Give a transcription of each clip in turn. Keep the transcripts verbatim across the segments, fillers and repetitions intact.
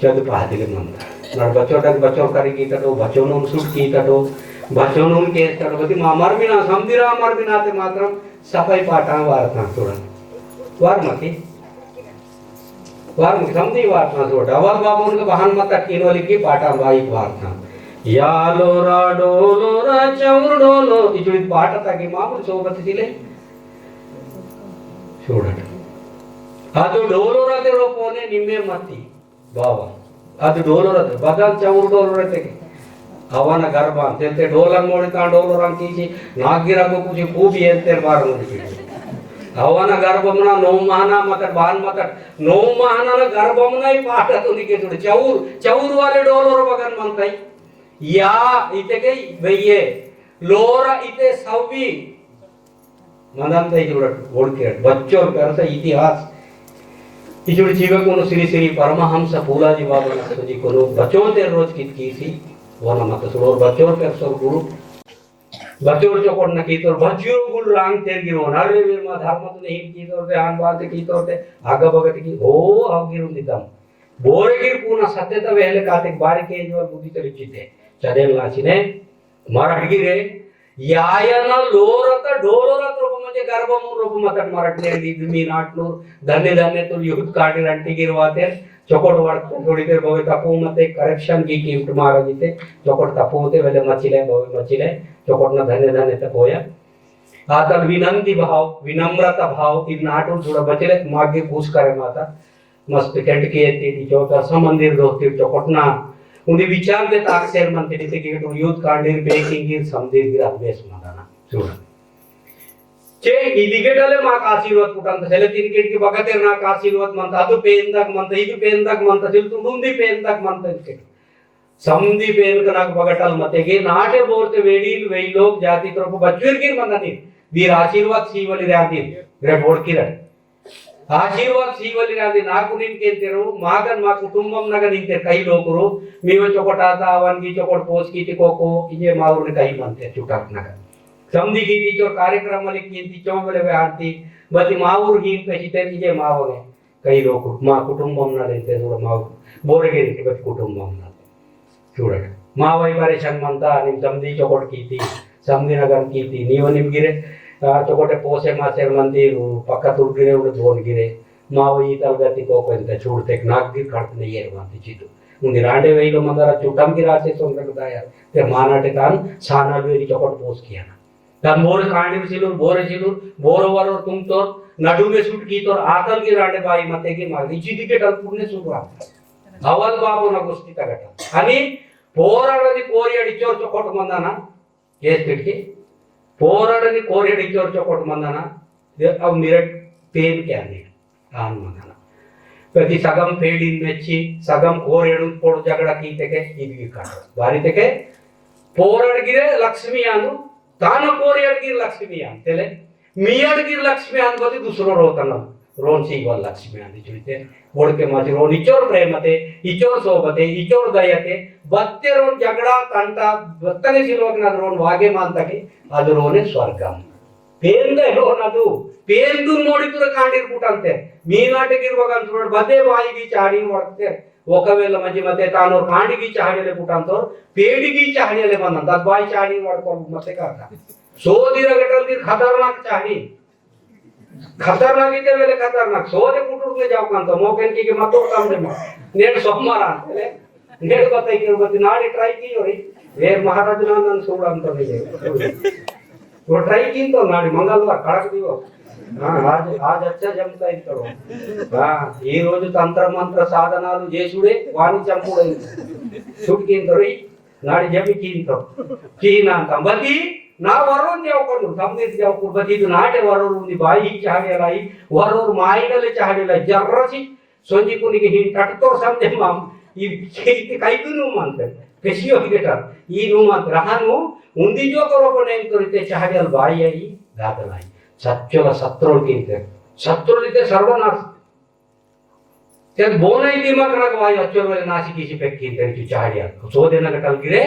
चद पाहतिले मंता। नड़ बच्चोर तक बच्चोर करी कीतटो, बच्चोन उन सुट कीतटो, बच्चोन उन केस्तटो। बती मा मर बिना, समदिरा मर बिना ते मात्रम सफाई पाटा वारता सुड़ा। वार मती। वार मती समदी वारता सुड़ा। अवल बाबा उनके बहान मत किन वाली की पाटा वाई वारता। या लोरा डोलोरा चौर डोलो। इचुड़ी पाटा ताकि मामूल सोबत दिले। सुड़ा। अदु डोलोरा ते रोपोने निम्मे मती। बाबा, अद डोलोर अद, बदल चौर डोलोर अते के। अवन गर्भम, तेलते डोलन मोड़ी तान डोलोरन कीसी, नागिरा को कुछ खूब येते बार मोड़ी। अवन गर्भम ना नौ महीना मतट, बान मतट, नौ महीना ना गर्भम ना ही पाटा तो निके चुड़े। चौर, चौर वाले डोलोर बगन मनताई। या, इते के भैये, लोरा इते सवी, मंदांता इचुड़ बोड़किरट, बच्चोर पेरसा इतिहास। इचुड़ जीवकुन श्री श्री परमहंस पूलाजी बाबा ना सजी कुन बच्चोर ते रोज कित कीसी, वना मत सुड़ोर बच्चोर पेरसोर गुरु। बच्चोर चोकोट न कीतोर, बच्चोर गुल रांग तेर गिरोन, अरे वे मा धर्म तो नहीं कीतोर ते, आन बात कीतोर ते, आगा भगत की, हो, आओ गिरोन दिदम। बोरे गिर पूना सत्य ता वेहले काते बारी के जो बुद्धि चली चिते। चदेन लाचिने, मराठ गिरे, यायना लोरत डोलोरत रोप म्हणजे गर्भमुन रोप मतट मराठ ने लीद मी नाटनूर, धन्य धन्य तो यूथ कांडी रंटी गिरवाते, चोकोट वड़ते थोड़ी देर भवे तपो मते correction की कीमत मारा जीते, चोकोट तपो ते वेले मचिले भवे मचिले, चोकोट ना धन्य धन्य तपोया। आतल विनंती भाव, विनम्रता भाव, इद नाटूर जुड़ा बचिले, मागे कूस करे माता, मस्त केंट के एत्ती, चौतरसा मंदिर दोस्ती चोकोटना। उन्दी विचार दे ताकसेर मंते, इते की तो यूथ कांडीर, बेकिंगीर, समदीर गिर अभ्यास मंदाना। सुड़ा। चे इदिगेटले माक आशीर्वाद पुटंत, सेले तीन गेट की बगतेर नाक आशीर्वाद मंता, अदु पेंदक मंता, इदु पेंदक मंता, सिल तुडुंदी पेंदक मंता इनके। समदी पेन कनाक बगटल मते गे, नाटे बोरते वेडील, वेई लोग जाति तरफ बच्चुर गिर मंदानी, वीर आशीर्वाद सीवली राती, रे बोड़ किरण। आशीर्वाद सीवली रांदी नाकु निन केंतेरु, मागन मा कुटुंबम नगन इंतेर कई लोकुरु, मीव चोकोट आता, अवन की चोकोट पोस की तिकोको, इजे माउर ने कई मनते चुटाक नगन। समदी की तिचो कार्यक्रम वाली की तिचो वाले वे आरती, बती माउर ही पेशिते इजे मावने कई लोकुरु, मा कुटुंबम नगन इंतेर उड़ा माउर, बोरे के बती कुटुंबम नगन। सुड़ाट। मावई परेशान मंता, निम समदी चोकोट कीती, समदी नगन कीती, नीव निम गिरे, आ, चोकोटे पोसे मासेर मंती, पक्का तुर गिरे, उड़े बोन गिरे। मावई तलगती को कोई इंता छुड़तेक नाक गिर खड़तने येर मंती चितु। उन्दी रांडे वेइलो मंदारा चुटम गिर आसे सोन तक दाया। ते मानाटे तान, साना लुएरी चोकोट पोस किया ना। तन बोरे कांडी सिलुर, बोरे सिलुर, बोरे वरोर तुंगतोर, नडुमे सुट कीतोर, आतल गिर रांडे बाई मते की मागदी, चिदी के टल पुन्ने सुट वाता। अवल बाबो ना गोष्टी तगटा। अनि पोराडनी कोरियाडी चोर चोकोट मंदाना, केस तिटकी। पोराडनी कोरियाडी चोर चोकोट मंदाना, दे अब मिरट पेन के आने, आन मंदाना। प्रति सगम पेड़ीन मेच्ची, सगम कोरियाडू पोड़ झगड़ा कीतेके, इदगी काटो। बारीतेके, पोराड गिरे लक्ष्मी आनु, ताना कोरियाड गिर लक्ष्मी आन, तेले, मियाड गिर लक्ष्मी आन बदी दूसरो रोतन, रोन सीगवा लक्ष्मी आन, इचुड़ीते, बोड़के माजी रोन इचोर प्रेमते, इचोर सोबते, इचोर दयाते, बत्ते रोन झगड़ा, तंटा, बत्तने सिलवक ना रोन वागे मानता के, अद रोने स्वर्गम। पेंदे रोन अदु, पेंदुन मोड़ी तुरे कांडीर पुटंते, मी नाटे गिर बगन तुरे बदे वाई गी चाड़ी वड़ते, ఒకవేళ మంచి మతే తాను కాండికి చాడియలే పుట్టంతో, పేడికి చాడియలే మందంత, అది బాయి చాడి వాడుకో మతే కాక. సోదిర గటల్ది खतरनाक चाड़ी। खतरनाक इते वेले खतरनाक। सोदे पुटुरने जाओ कांतो, मोकेन की के मतो काम दे मो। नेड सोमवार आ, नेड बताई के बती नाड़ी try की हो रही। वे महाराज ना नन सूड़ा अंत नहीं है। वो try की तो नाड़ी मंगलवार कड़क दिवो। हाँ, आज, आज अच्छा जमता है करो। हाँ, ఈ రోజు తంత్ర మంత్ర సాధనాలు చేసుడే వాణి చంపుడే. सुट की तो रही, नाड़ी जमी की तो। की ना तंबती, ना वरोन जाओ कनु, तंबती जाओ कुर्बती तो नाटे वरोन उन्दी बाई चाहड़े लाई, वरोन माइडले चाहड़े लाई, जर्रसी सोंजी कुनी के ही टटतोर समझे माम, ई खेत कई कुनु मानते, पेशियो की बेटा, ई नु मानते, रहानु, उन्दी जो करो को नहीं करिते चाहड़े बाई आई, गादलाई। सच्चोला सत्रोल किंते। सत्रोल इते सर्वनाश। ते बोने दिमाग रख वाई अच्छोर वाले नासी किसी पे किंते चु चाहड़िया। सोदे ना कटल गिरे,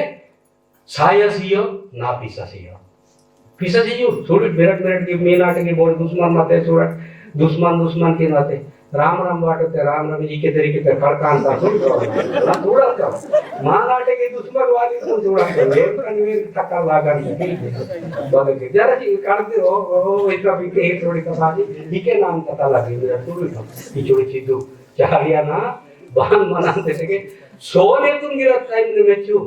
साया सियो, ना पीसा सियो। पीसा सियो, थोड़ी मिनट मिनट की मी नाटे की बोल दुश्मन मते सूरत, दुश्मन दुश्मन की नाते। राम राम बाटो ते राम राम इके तेरे के ते खड़कान ता सुन तो। ना थोड़ा सा। माँ नाटे के दुश्मन वाली को थोड़ा सा। वेर कन वेर तक लागा नहीं। बदल के जरा सी काट दे, ओ, ओ, ओ, इतना भी के थोड़ी सा बात, इके नाम पता लगे, मेरा थोड़ी सा। ये छोटी चीज दो। चारिया ना, बान मनाते थे के, सोने तुम गिरा टाइम ने मेचू।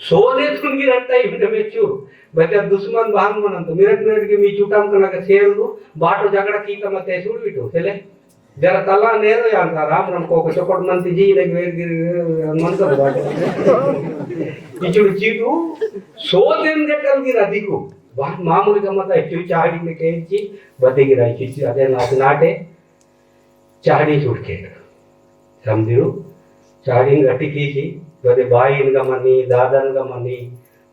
सोने तुम गिरा टाइम ने मेचू। बच्चा दुश्मन बान मनंतो, मिरट मिरट के मी चुटाम कना के सेल दू, बाटो झगड़ा कीता मत ऐसू बिटो, चले। जरा तला नेरो यान ता राम राम को, को चोपट मंती जी ने गिर गिर मंतो बाटो। इचुड़ चीटू, सोने तुम गिरा टाइम गिरा दिखो। बान मामूली का मत है, क्यों चाहड़ी में कहीं ची, बते गिरा, इचुड़ ची, अदे नाच नाटे। चाहड़ी सुटके। समझियो? चाहड़ी गट्टी कीसी, बदे बाईन गा मनी, दादन गा मनी,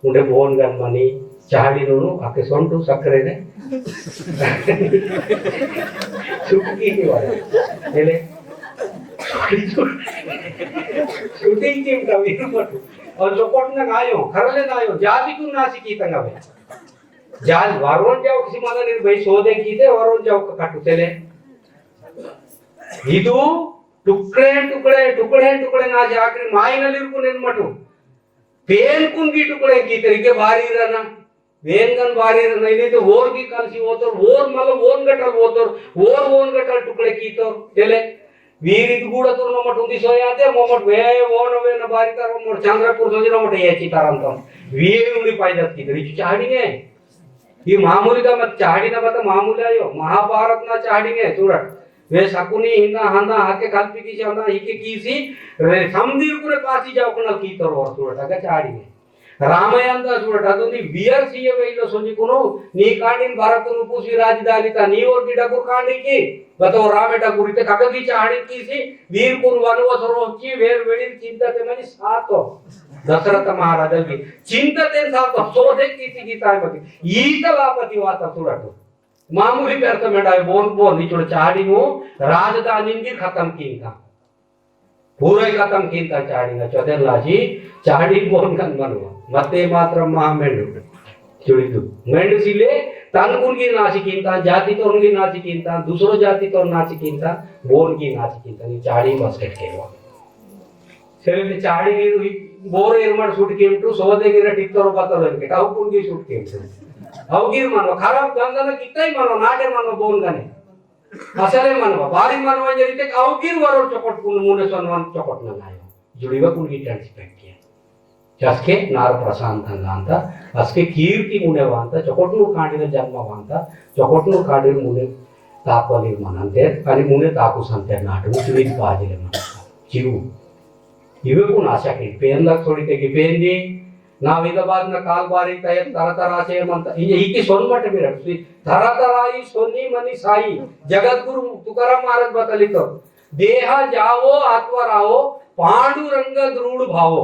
उंडे बोन गा मनी, चाहड़ी नूनू, आके सोंटू सक्रे ने। सुटकी की वाले। चले। सुटकी की उंडा वीर मटू। और चोकोट ना गायो, खरले ना आयो, जाति को नासी की तंगा बे। जाल वरोन जाओ किसी माना नहीं भाई, सोदे कीते वरोन जाओ का काटू चले। इदु टुकड़े टुकड़े, टुकड़े टुकड़े ना जाकर मायनलिर कुन एन मटू। पेनकुन की टुकड़े कीते, इके बारी रहना। पेनगन बारी रहना, इने तो वोर की कलसी वोतोर, वोर मतलब वोन गटल वोतोर, वोर वोन गटल टुकड़े कीतोर, चले। वीर इद गुड़ा तो नमट उंदी सोयाते, ममट वे, वोन वे न बारी तार, ममट चंद्रपुर सोजी नमट ये चितारंतम। वीर उंदी पायदत कीतोर, इचु चाहड़ी ने। ये मामूली का मत, चाहड़ी ना बता मामूली आयो। महाभारत ना चाहड़ी ने, चूड़ट। वे शकुनी हिंदा हंदा हाके कल्पी की चंदा हिके कीसी, रे समदीर कुरे पासी जाओ कुना कीतोर वोर चूड़ट, अगा चाहड़ी ने। रामायण ता चूड़ट, अदुनी बियर सीए वेइलो सोंजी कुनु, नी कांडिन भरतनु पूसी राजधानी ता, नी ओर की डगुर कांडी की, बतो रामे डगुर इते कगदी चाहड़ी कीसी, वीर कुन वनवास रोची, वेर वेड़िन चिंता ते मनी सातो। दशरथ महाराज की चिंता ते सातो, सोदे कीसी गीता मती। ईतला पति वाता चूड़ट। मामूली व्यर्थ मेंडा बोन बोन, इचुड़ चाहड़ी मु, राजधानी की खत्म कींता। पूरा ही खत्म कींता चाहड़ी ना, चौदह लाजी, चाहड़ी बोन कन मनवा। मते मात्र महा मेंडु। चुड़ीदु। मेंडु सिले, तन कुन की नासी कींता, जाति तोर की नासी कींता, दूसरो जाति तोर नासी कींता, बोन की नासी कींता, नी चाहड़ी बस कट केवा। सिले ते चाहड़ी की हुई, बोर एरमड़ सूट केमटू, सोदे की रटी तोर बतल के, टाउ कुन की सूट केमटू। अवगिर मनवा, खराब गंदा ना कितना ही मनवा, नाटे मनवा बोन गने। असले मनवा, बारी मनवा जरिते अवगिर वरोर चोकोट कुन मुने सोनवान चोकोट नंगायो। जुड़ीवा कुन की टेंस पेट किया। जसके नार प्रशांत अंगांता, असके कीर्ति मुने वांता, चोकोटनू कांडिर जन्म वांता, चोकोटनू कांडिर मुने तापली मनंते, अनि मुने ताकू संते नाटू, चुड़ीद बाजिले मनंता। जीव। इवे कुन आशा की, पेन लग थोड़ी ते की पेन दी, ना विदा बाद ना काल बारी तय तरह तरह से मनता। ये ही की सोन मट भी रख सी। तरह तरह ही सोनी मनी साई। जगत गुरु तुकाराम महाराज बतली तो। देहा जावो आत्मा रावो, पांडुरंग दृढ़ भावो।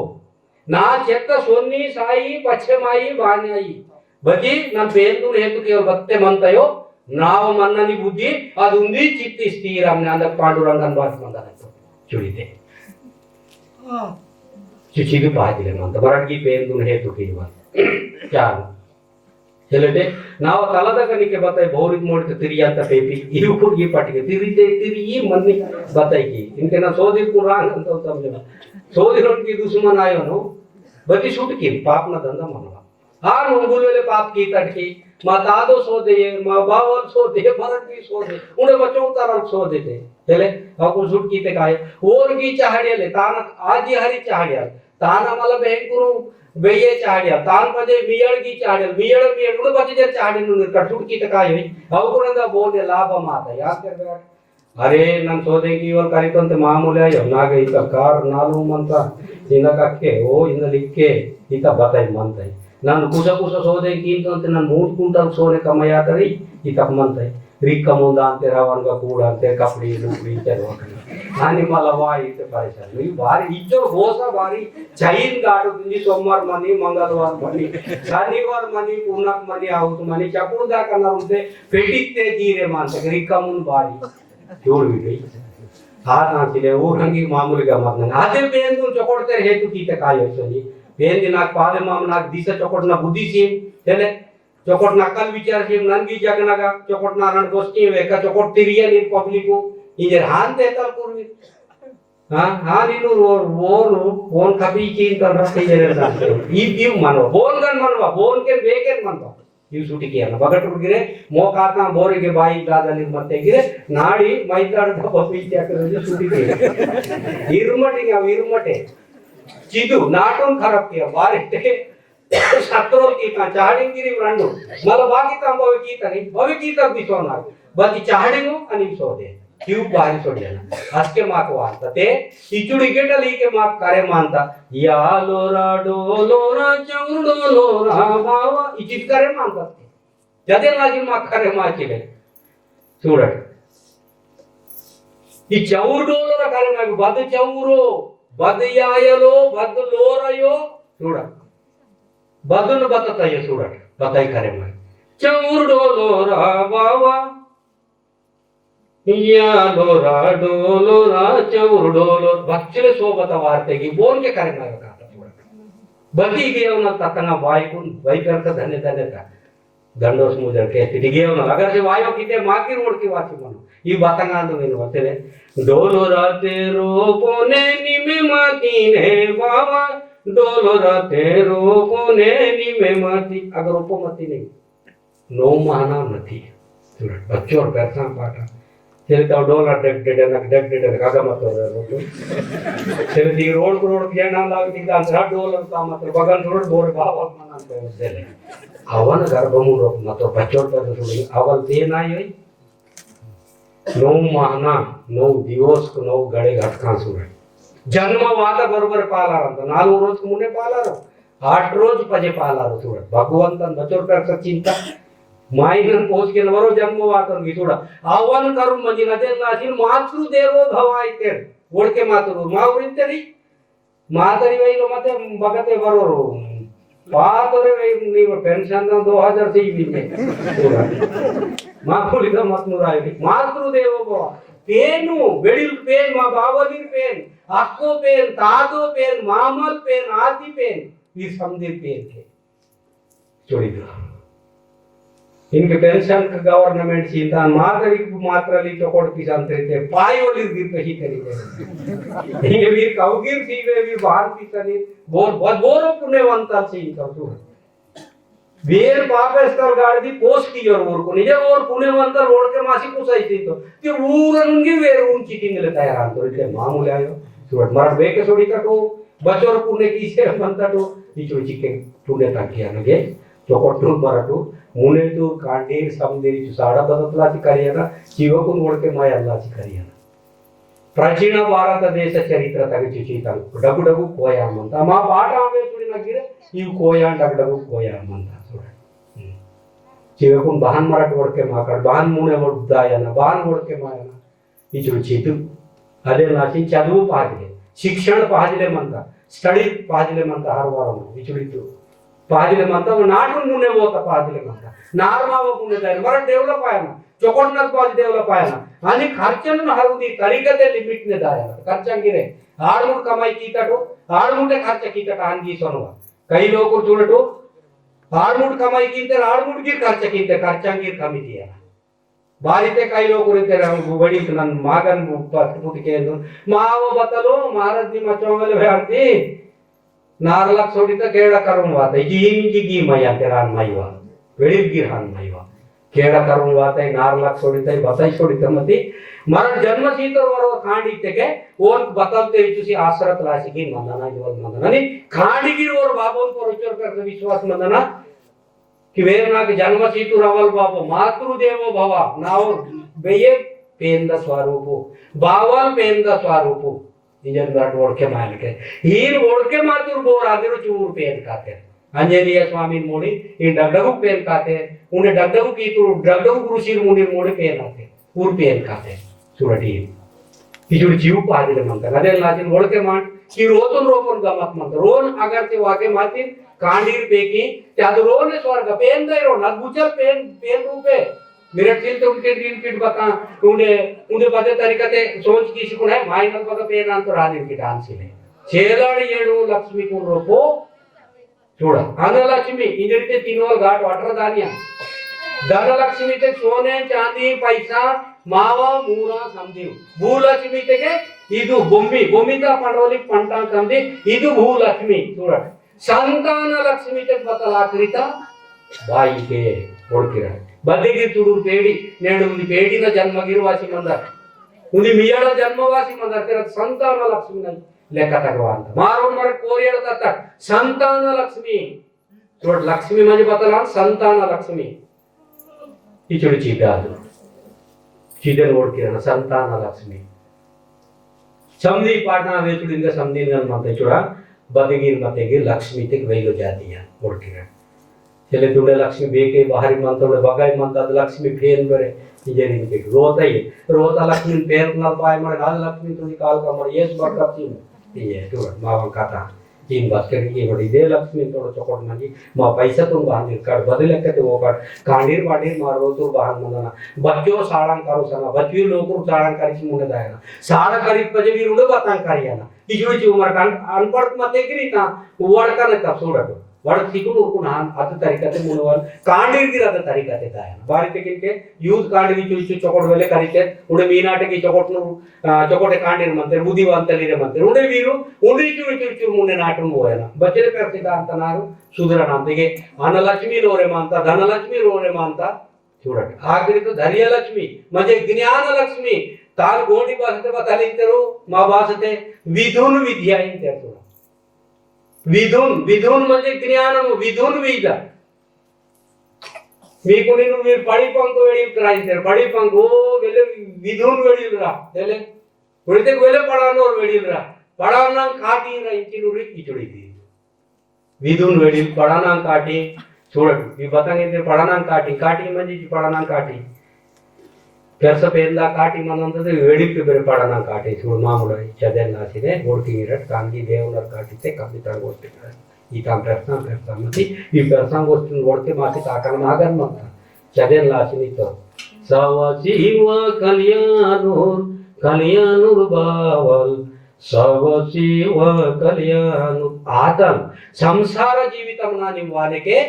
ना चेत्त सोनी साई पच्छे माई बान्याई। बती ना पेंदुन हेतु केवल बत्ते मनता यो। नाव मन्ननी बुद्धि, अद उंदी चित्त स्थिर हमने अंदर पांडुरंगन बात मनता नहीं तो। चुड़ीते। चुची भी बाजिले मनता, मरट की पेंदुन हेतु की बात। क्या? चलते, नाव तलदा कनी के बताई, भौरिक मोड़ के तिरिया तपेपी, ये ऊपर ये पट के, तिरी दे, तिरी ये मन नहीं बताई की। इनके ना सोदी पुराण तो समझे। सोदी रोन की दुश्मन आयो नो, बती छूट की, पाप ना धंधा मनवा। हाँ, उंगुल वेले पाप की तटकी, मा दादो सोदे, मा बावल सोदे, मरट भी सोदे, उन्हें बच्चों तरफ सोदे थे। चले, और कुछ छूट की ते काहे, और की चाहड़िया ले, ताना, आज ही हरी चाहड़िया। ताना मला बेंकुरु बेये चाड़िया, तान पजे मियड़ की चाड़िया, मियड़, मियड़, उड़ पजे जे चाड़ी नु निर्कट सुट की तकाई हुई। अवकुरंदा बोले लाभ माता, याद कर बैठ। अरे, नन सोदे की ओर करी तो मामूली आयो, ना गई तो कार नालू मनता, इना कक्के, ओ, इना लिख के, इता बताई मनता है। नन कुछ कुछ सोदे की तो नन मूड कुंटल सोने कमाया करी, इता मनता है। रिक्का मुंदा अंते, रावण का कूड़ा अंते, कपड़ी लुगड़ी चलो। आनी मला वाई ते परेशान। मी बारी इज्जो गोसा बारी चैन गाटो तुंजी सोमवार मनी, मंगलवार मनी, शनिवार मनी, पूनक मनी, आउत मनी, चपुड़ दा करना उनसे पेटिक ते जीरे मानते, रिक्का मुन बारी। जोड़ भी गई। हाथ हाथ ले, वो रंगी मामूली का मत नहीं। आते पेन तुम चकोड़ते रहे तू की ते कायो सोनी। पेन दिनाक पावे माम नाक दिशा चकोड़ना बुद्धि सी, चले। चोकोट नकल विचार से ननगी जगनगा, चोकोट नारायण गोष्ठी वेका, चोकोट तिरिया नी पब्लिक, इंजर हान ते तल कुर्मी। हाँ, हाँ, नीनु रो-, रोनु, बोन कपी चीन तल रस्ते जरे रस्ते। इव, इव मनवा, बोन गन मनवा, बोन के बेकेन मनवा। इव सुटी किया ना, बगट उड़ गिरे, मो काता बोरे के बाई दादा लिर मत्ते गिरे, नाड़ी, मैताड़ दबा पीछे आके जो सुटी किया। इरमटी का, इरमटे। चीदु, नाटुन खराब किया, बारे ते, सत्रोल की का, चाहड़िंग गिरी रंडु। मला बाकी ताम भवे की तनी, भवे की तक भी सोना। बाकी चाहड़िंग हो, अनि सोदे। क्यों बाहर सोड़ जाना? आज के माँ को आता ते, इचुड़ी के टली के माँ करे मानता। या लोरा डोलोरा चौर डोलोरा बावा, इचित करे मानता ते। जदे लागी माँ करे माँ चिले। सूरत। ई चौर डोलोरा करे माँ, बद चौरो, बद यायलो, बद लोरयो, सूरत। बदन बतता ये सूरत, बताई करे माँ। चौर डोलोरा बावा, या डोरा डोलोरा चौर डोलो, बच्चले सोबत वार्ते की बोन के करे मारो काता थोड़ा। बती गयो ना ततना वाई कुन, वाई करता धन्य धन्य था। दंडोस मुजर के स्थिति गयो ना, अगर से वायो किते माँ की रोड की वाची मनो। ये बातंगा तो मैंने बचले। डोलोरा तेरो बोने निमे माती ने बाबा, डोलोरा तेरो बोने निमे माती। अगर उपमती नहीं। नौ महीना मती। बच्चों और पैसा पाटा। तेरे तो डोला डग डग डग डग डग डग आगा मत हो रहे हो। तेरे दी रोड को रोड गया ना लाग दी दान रा डोला का मत बगन रोड बोर बाबा मना तो दे ले। अवन गर्भ मुंडो मत बच्चों पैसा सुन अवन ते ना योई। नौ महीना, नौ दिवस को नौ गड़े घटका सुन। जन्म वाता बरोबर पाला रहा था। नालू रोज को मुने पाला रहा। आठ रोज पजे पालारो सूरत। भगवंतन बचोर कर चिंता। माइनन पोस के नवरो जन्म वातन की सूरत। आवन करुण मंजिल अदेन नासिन मातृ देवो भव इतेर। ओड़के मातृ, मावरिन तेरी। मातरी वही लो मते बगते वरोरो। पातरे वही नहीं वो पेंशन ना दो हजार से ही मिलने। माकुली का मत मुराई। मातृ देवो भव। पेनु, बेड़िल पेन, मा बावलीर पेन, अक्को पेन, तादो पेन, मामल पेन, आदि पेन। वीर समदीर पेन के। चोरी दो। इनके पेंशन का गवर्नमेंट सीता मातरी मात्रा ली चोकोट पिसान तेरे ते पाई ओली गिर कही करी। इनके वीर काउगिर सीवे वीर बाहर पिसानी बोर, बोर, बोरो पुण्यवंता से इनका तो। वीर पापेस्तर गाड़ी दी पोस्ट की ओर ओर को निजे ओर पुण्यवंता रोड के मासी कुसाई थी तो। कि ऊर उनकी वेर उन चिटिंग ले तैयार आन तो इतने मामूली आयो। सूरत मरद बेके सोड़ी कटो। बचोर पुण्य की से मंता तो। इचो चिके पुण्य तक किया नगे। चोकोट मरटू, मुने तू कांडीर समदीर चुसाड़ा बदतला ची करियाना, चिवकुन ओड़के माय अल्ला ची करियाना। प्राचीन भारत देश चरित्र तग चुचीतन, डगु डगु कोया मंता। मा पाटा में चुड़ी नगिरे, इव कोया डगु डगु कोया मंता। हम्म। चिवकुन बहन मरट ओड़के माकड़, बहन मुने ओड़ दायाना, बहन ओड़के मायाना। इचुड़ चीतु। अदे नासी चदुवु पाजले, शिक्षण पाजले मंता, study पाजले मंता हर वारम इचुड़ितु। पाजले मंता वो नाटुन मुने वोता पाजले मंता। नारमा वो मुने दायना, मरा develop आयाना, चोकोटनक पाज develop आयाना। अनि खर्चन हरुदी तरीका ते limit ने दायना। खर्चन गिरे, आड़मुड़ कमाई कीतटो, आड़मुड़े खर्च कीतट आनगी सोनवा। कई लोग चूड़टो, आड़मुड़ कमाई कीते, आड़मुड़ गिर खर्च कीते, खर्चन गिर कमी दिया। बारी ते काई लोग रे तेरा वड़ी तनन मागन पत पुट के दो। माव बतलो, महाराज नी मचोंगल भ्यारती। नारलक सोड़ी तो केड़ा करुम वाता। इकी इनकी की मैया तेरा मैवा। वड़ी गिरहान मैवा। केड़ा करुम वाता, नारलक सोड़ी तो, बताई सोड़ी तो मती। मरण जन्म सी तो वरो खांडी ते के, ओन बतलते चुसी आसरत लासी की मंदना, जोल मंदना। नी, खांडी की ओर बाबोन पर उच्चर कर विश्वास मंदना। कि वेर नाक जन्म सीतु रावल बाबो, मातृ देवो भव, नाव बेये पेंद स्वरूपु, बावल पेंद स्वरूपु। इंजन दट ओड़के मायनके। हीन ओड़के मातुर बोर आदिरु चूर पेन काते। अंजनीय स्वामी मोड़ी, इन डगडगु पेन काते, उन्हें डगडगु की तुर, डगडगु गुरु शिर मुनि मोड़ी पेन आते। ऊर पेन काते, सुरटी। इचुड़ जीव पादिले मंता। अदे लाचिन ओड़के मान, कि रोतन रोपन गमत मंता। रोन अगर ते वाके मातिन, कांडीर पेकी, ते अद रोने स्वर्ग, पेन दे रोन, अद बुचल पेन, पेन रूपे। मिरट चिल ते उनके दिन किट बता, उन्हें, उन्हें बदे तरीका ते सोच की शिकुन है, माई नल बगा पेन आन तो रानी की डांस ही ले। चेलाड़ येड़ो लक्ष्मी कुन रोपो, చూడ, అన్నలక్ష్మి ఇంజడితే తినోలు ఘాటు అట్ర దానియా. ధనలక్ష్మి ఇత్తె సోనె, చాంది, పైసా, మావ, మూర, సందివు. భూలక్ష్మి ఇత్తె ఇదు బొమ్మి, బొమ్మిత పండవలి పంట సంది, ఇదు భూలక్ష్మి. చూడ, సంతాన లక్ష్మి ఇత్తె బతల ఆకరిత బాయికే ఓడ్కిరా. బద్దెగిరి తుడురు పేడి, నేడు ఉంది పేడిన జన్మగిరి వాసి మందర్. ఉంది మియాడ జన్మవాసి మందర్, తెర సంతాన లక్ష్మి నై. లెక్క తగ్గ వాంత. మారో మరో కోరియాడ తత్త సంతాన లక్ష్మి. చూడ, లక్ష్మి మంజి బతల సంతాన లక్ష్మి. ఇచ్చుడు చీదాదు. చీదన్ ఓడ్కిరన సంతాన లక్ష్మి. సంధి పాటన వేతుడు ఇంకా సంధి మంత చూడ, బదిగిరి మతెగి లక్ష్మి ఇత్తె వెయిలో జాతియా ఓడ్కిరన. చెల్లె తుండే లక్ష్మి బేకే బారి మంత, తుండే బగాయి మంత, అది లక్ష్మి పేరు బరే. ఇదే ఇంకే రోతయ్యే. రోత లక్ష్మి పేరు నల్ పాయ మరి, అది లక్ష్మి తుండి కాల్ కమ్మడి, ఏసు బర్కత్ ఇయ్యే. ఇయ్యే, చూడ, మావం కథ. ఈయన బస్కెట్కి ఇవ్వడు. ఇదే లక్ష్మి తోడ చొకటి మంజి మా పైసతో బాందిరు కాడు. బదులెక్కతే ఓకాడు. కాండీరు బాండీరు మా రోతురు బాహన్ మందన. బచ్చో సాడం కరుసన. బచ్చి లోకురు సాడం కరిసి మున్నె దాయన. సాడ కరి పజ వీరుడు బతాం కరియన. ఇచ్చుడు ఇచ్చి మరి అన్-, అన్పడకు మతె గిరి తా వడకన తా చూడడు. వడకు సిగ్గు ఊరుకున్న అత తరికతే మున్నవారు. కాండీరు గిరి అత తరికతే దాయన. బారి తెగితే యూత్ కాండీరు ఇచ్చి ఇచ్చి చొకటి వేలే కరితే. ఉండే మీ నాటకి చొకటిను ఆ, చొకటే కాండీరు మంతె, బుద్ధివంతలిరే మంతె. ఉండే వీరు, ఉండి ఇచ్చుడు ఇచ్చి ఇచ్చి మున్నె నాటును పోయన. బచ్చలే పెర్తిత అంతనారు, సుధరణ అంతగే. అన్నలక్ష్మి లోరే మంత, ధనలక్ష్మి లోరే మంత. చూడ, ఆకరితో ధైర్యలక్ష్మి, మంజి జ్ఞానలక్ష్మి. తాను గోండి బాసతే బతలింతరు, మా బాసతే విధున్ విద్య ఇంతరు. విధున్, విధున్ మంజి జ్ఞానము, విధున్ విద్య. మీకు నేను మీరు పడి పంకు వెడిల్కు రా ఇంతరు. పడి పంకు, ఓ, వెలె విధున్ వెడిల్కు రా. వెలె. వెడితే వెలె పడానోరు వెడిల్కు రా. పడానా కాటి రా ఇంచినూరు ఇచ్చుడు ఇది. విధున్ వెడిల్కు పడానా కాటి. చూడ, ఈ బతంగా ఇంతరు పడానా కాటి. కాటి మంజి పడానా కాటి. పెరస పేంద కాటి మనంతది వెడిల్కు బెరె పడానా కాటి. చూడ మామూలు చదెన్ నాసినే ఓడ్కి ఇరట్ కాంగి దేవునర్ కాటితే కప్పితారు ఓడ్కి. ఈ తాం పెరసాం పెరసాం మతి, ఈ పెరసాం వస్తుని ఓడ్కి మాసి తాకన మాగన్ మంత. చదెన్ లాసినితో. సవ శివ కళ్యాణుర్, కళ్యాణుర్ బావల్, సవ శివ కళ్యాణుర్. ఆతన్ సంసార జీవితం నాని వానికే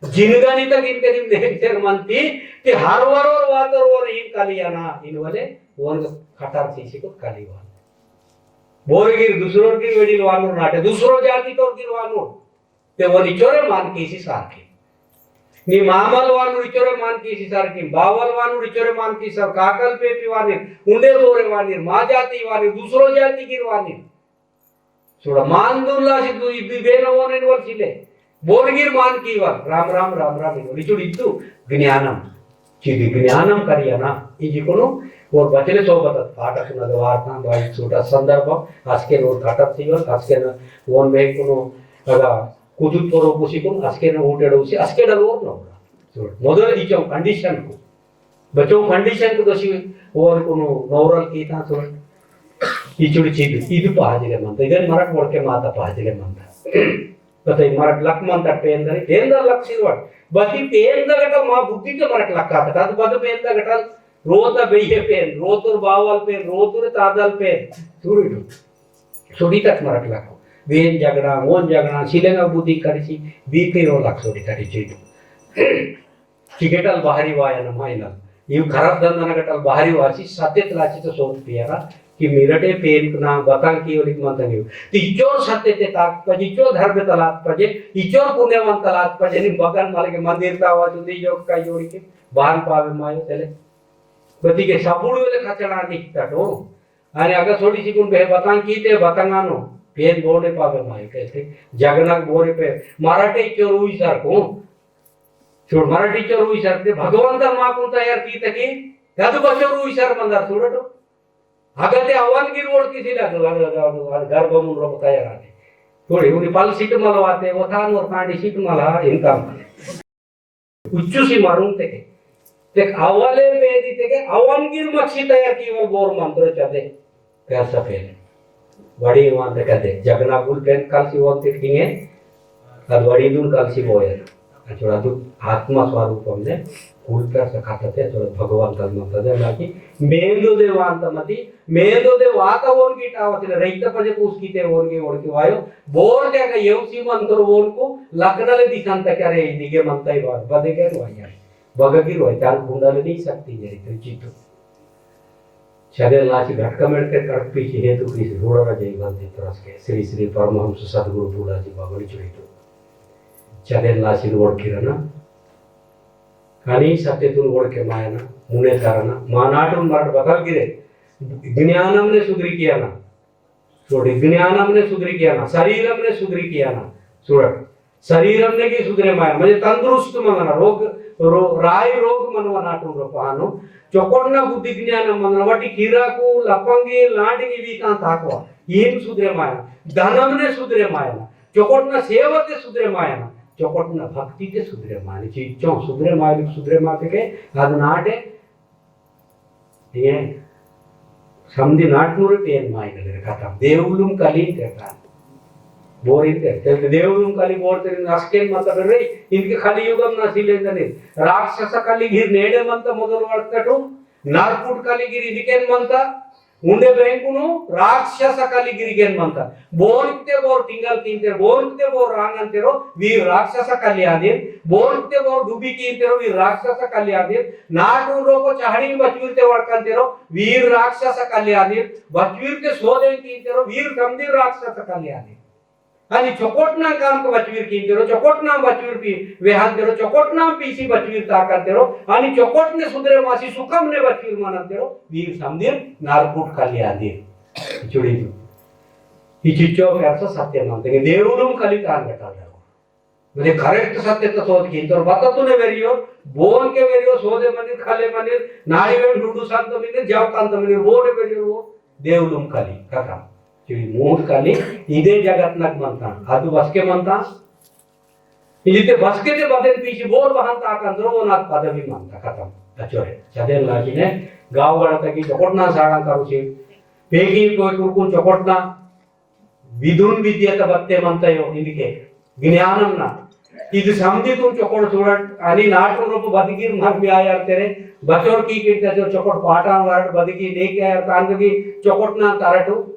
జినగనిత గినకని నేంచర్ మంతి, తి హర్వరోర్ వాతోర్ ఓర్ ఈన్ కలియనా, ఈన్ వలె ఓన్ కటార్ తీసికు కలివాన్. బోరగిరి, దుసరోర్గిరి వెడిల్ వానోర్ నాటే, దుసరో జాతితోర్గిరి వానోర్. తే ఓన్ ఇచ్చోరే మాన్కి ఇసి సార్కి. నీ మామల్ వానోర్ ఇచ్చోరే మాన్కి ఇసి సార్కి. బావల్ వానోర్ ఇచ్చోరే మాన్కి ఇసి సార్. కాకల్ పేపి వానిర్, ఉండే బోరే వానిర్, మా జాతి వానిర్, దుసరో జాతిగిరి వానిర్. చూడ, మాందుల్లా సిద్ధు ఇబ్బి బేన ఓనెన్ వలసిలే. బోర్గిర్ మాన్కి ఇవల్. రామ్ రామ్, రామ్ రామ్ ఇవల్. ఇచ్చుడు ఇద్దు జ్ఞానం. చిది జ్ఞానం కరియనా. ఇంజికును ఓర్ బతిలే సోబత పాట సున్నది వార్త, బాయి చూడ సందర్భం, అస్కెన్ ఓర్ కటత్ ఇవల్, అస్కెన్ ఓన్ మేకును అలా కుదుట్ పొరో కుసికును, అస్కెన్ ఊటెడు ఉసి, అస్కెడ ఓర్ నో. చూడ, మొదలు ఇచ్చం కండిషన్కు. बच्चों कंडीशन को दोषी और कोनो नौरल की था तो इचुड़ी चीज इदु पाजिले मंता, इधर मरक मोड़ के माता पाजिले मंता। बताइए, मरक लक मंता पेंदर, पेंदर लक सिलवट। बाकी पेंदर गटा मा बुद्धि के मरक लक आता, तो बद पेंदर गटा रोता बेये पेन, रोतुर बावल पेन, रोतुर तादल पेन। सुड़ी तो, सुड़ी तक मरक लक। वेन जगड़ा, वोन जगड़ा, सिलेंगा बुद्धि करिसी, बीते रो लक सुड़ी तक चीज। चिकेटल बाहरी वायन माइनल। इव खराब धंधन गटल बाहरी वासी सत्य तलाची तो सोच पियारा कि मिरटे पेन ना बतां की ओलिक मंतंग इव। तो इचो सत्य ते ताक पजे, इचो धर्म तलात पजे, इचो पुण्यवान तलात पजे, नि बगन माले के मंदिर तावा जुदी जो का जोड़ी के बाहर पावे मायो तेले। बती के साबुड़ वेले खचड़ा निकता तो। अरे अगर थोड़ी सी कुन बे बतां की ते बतांगा नो। पेन बोले पावे मायो कहते। जगनक बोरे पे मराठे चोर हुई सर को। చూడు, మరాఠీ చదువు ఈ సరిగ్గా భగవంతుడు మాకు తయారు తీతకి గదు బచ్చరు ఈ సార్ మందారు చూడటు. అగతే అవన్కి రోడ్ కిసి గర్భము తయారు. చూడు, ఇవన్నీ పలు సిట్ మలవాతే, ఒతాను కాండి సిట్ మల ఇంకా ఉచ్చుసి మరుంతకే. ते अवले पेदी तेके अवन गिर मच्छी तैयार की वल बोर मंत्र चदे। पैसा पेन। वड़ी वंत कदे। जगना गुल पेन कलसी वंत किंगे। अद वड़ी दुन कलसी बोयर। अचुड़ा दु आत्मा स्वरूपम ने। कुल पेरसा कत्ताते, तो भगवंतल मंता दे लागी, मेंदो दे वांता मती, मेंदो दे वाता ओनगी टावसिले, रैता पजे पूसकीते ओनगी ओड़की वायो, बोर दे का येवसी मंतोर ओनको, लकनले दिसंता क्या रे, इदिगे मंता ही बार, बदे के वाया। बगगिर वाई, तान कुंडलिनी शक्ति जरी तो चित्त। चदेन लासी घटका मेड़के कड़क पीसी हेतु की रोड़ा जय बंदी तरस के, श्री श्री परमहंस सदगुरु फूलाजी बाबा ने चुड़ी तो। चदेन लासी ओड़किरना, कानी सत्य तुन ओड़के मायना, मुने तारना, मानाटुन मरट बतल गिरे, ज्ञानम ने सुधरी कियाना, छोड़ी ज्ञानम ने सुधरी कियाना, शरीरम ने सुधरी कियाना, छोड़, शरीरम ने की सुधरे मायना, म्हणजे तंदुरुस्त मनना, रोग, रो-, राई रोग मनवा नाटुन रो पहानो, चोकोटना बुद्धि ज्ञानम मनना, वटी किराकु, लपंगी, लांडगी वीता ताकवा, इन सुधरे मायना, धनम ने सुधरे मायना, चोकोटना सेवा ते सुधरे मायना, चोकोटना भक्ति ते सुधरे मायना, चीचों सुधरे मायना, सुधरे मायना के, अद नाटे, ये समधी नाटनूर पेन मायना ले खत्म। देवलुम कली तेरता। बोरिन तेरता। देवलुम कली बोर तेरे नस्केन मत रे, इनके कली युगम नसीले जने। राक्षस कली गिर नेड़े मंता मोदल वड़तटू, नरकुट कली गिर इनकेन मंता, उंडे बेंकुनु राक्षस कली गिरिगेन मंता। बोरकते बोर टिंगल कींतेरो, बोरकते बोर रांगंतेरो, वीर राक्षस कली आदिर। बोरकते बोर डुबी कींतेरो, वीर राक्षस कली आदिर। नाटू रोको चाहड़ी बचवीरते वड़कंतेरो, वीर राक्षस कली आदिर। बचवीरते सोदे कींतेरो, वीर समधी राक्षस कली आदिर। अनि चोकोटना काम के बचवीर कींतेरो, चोकोटना बचवीर पी-, वेहांतेरो, चोकोटना पीसी बचवीर ताकंतेरो, अनि चोकोटने सुधरे मासी सुकमने बचवीर मानंतेरो, वीर समधीर नारकुट कल्याणदीर। चुड़ी दू। ई चिच्चो के अर्थ सत्य मानते हैं। देवलुम कली तान बेटा जाओ। म्हणजे correct सत्य तो सोच कींतोर बता तूने वेरियो, बोन के वेरियो, सोदे मनीर, खले मनीर, नाड़ी वेन डुडू संत मनीर, जाव कांत मनीर, बोन वेरियो वो, देवलुम कली, खत्म। चुड़ी मूड कली, इदे जगत नग मंता, अदु बसके मंता, इदिते बसके ते बदेन पीसी बोर बहन ताकंतरो, वो नाग पदवी मंता, खत्म। अचोरे, चदेन लागिने, गाव गड़ता की चोकोटना साड़ां करूसी, पेगी कोई कुरकुन चोकोटना, विदुन विद्येत बत्ते मंतयो इनके ज्ञानम ना। इद समधी तुम चोकोट सूड़ट, अनि नाटुन रोप बदगीर मर में आयर तेरे, बचोर की किरते जो चोकोट पाटान वारट बदगी लेके आयर तान की चोकोट ना तरटू।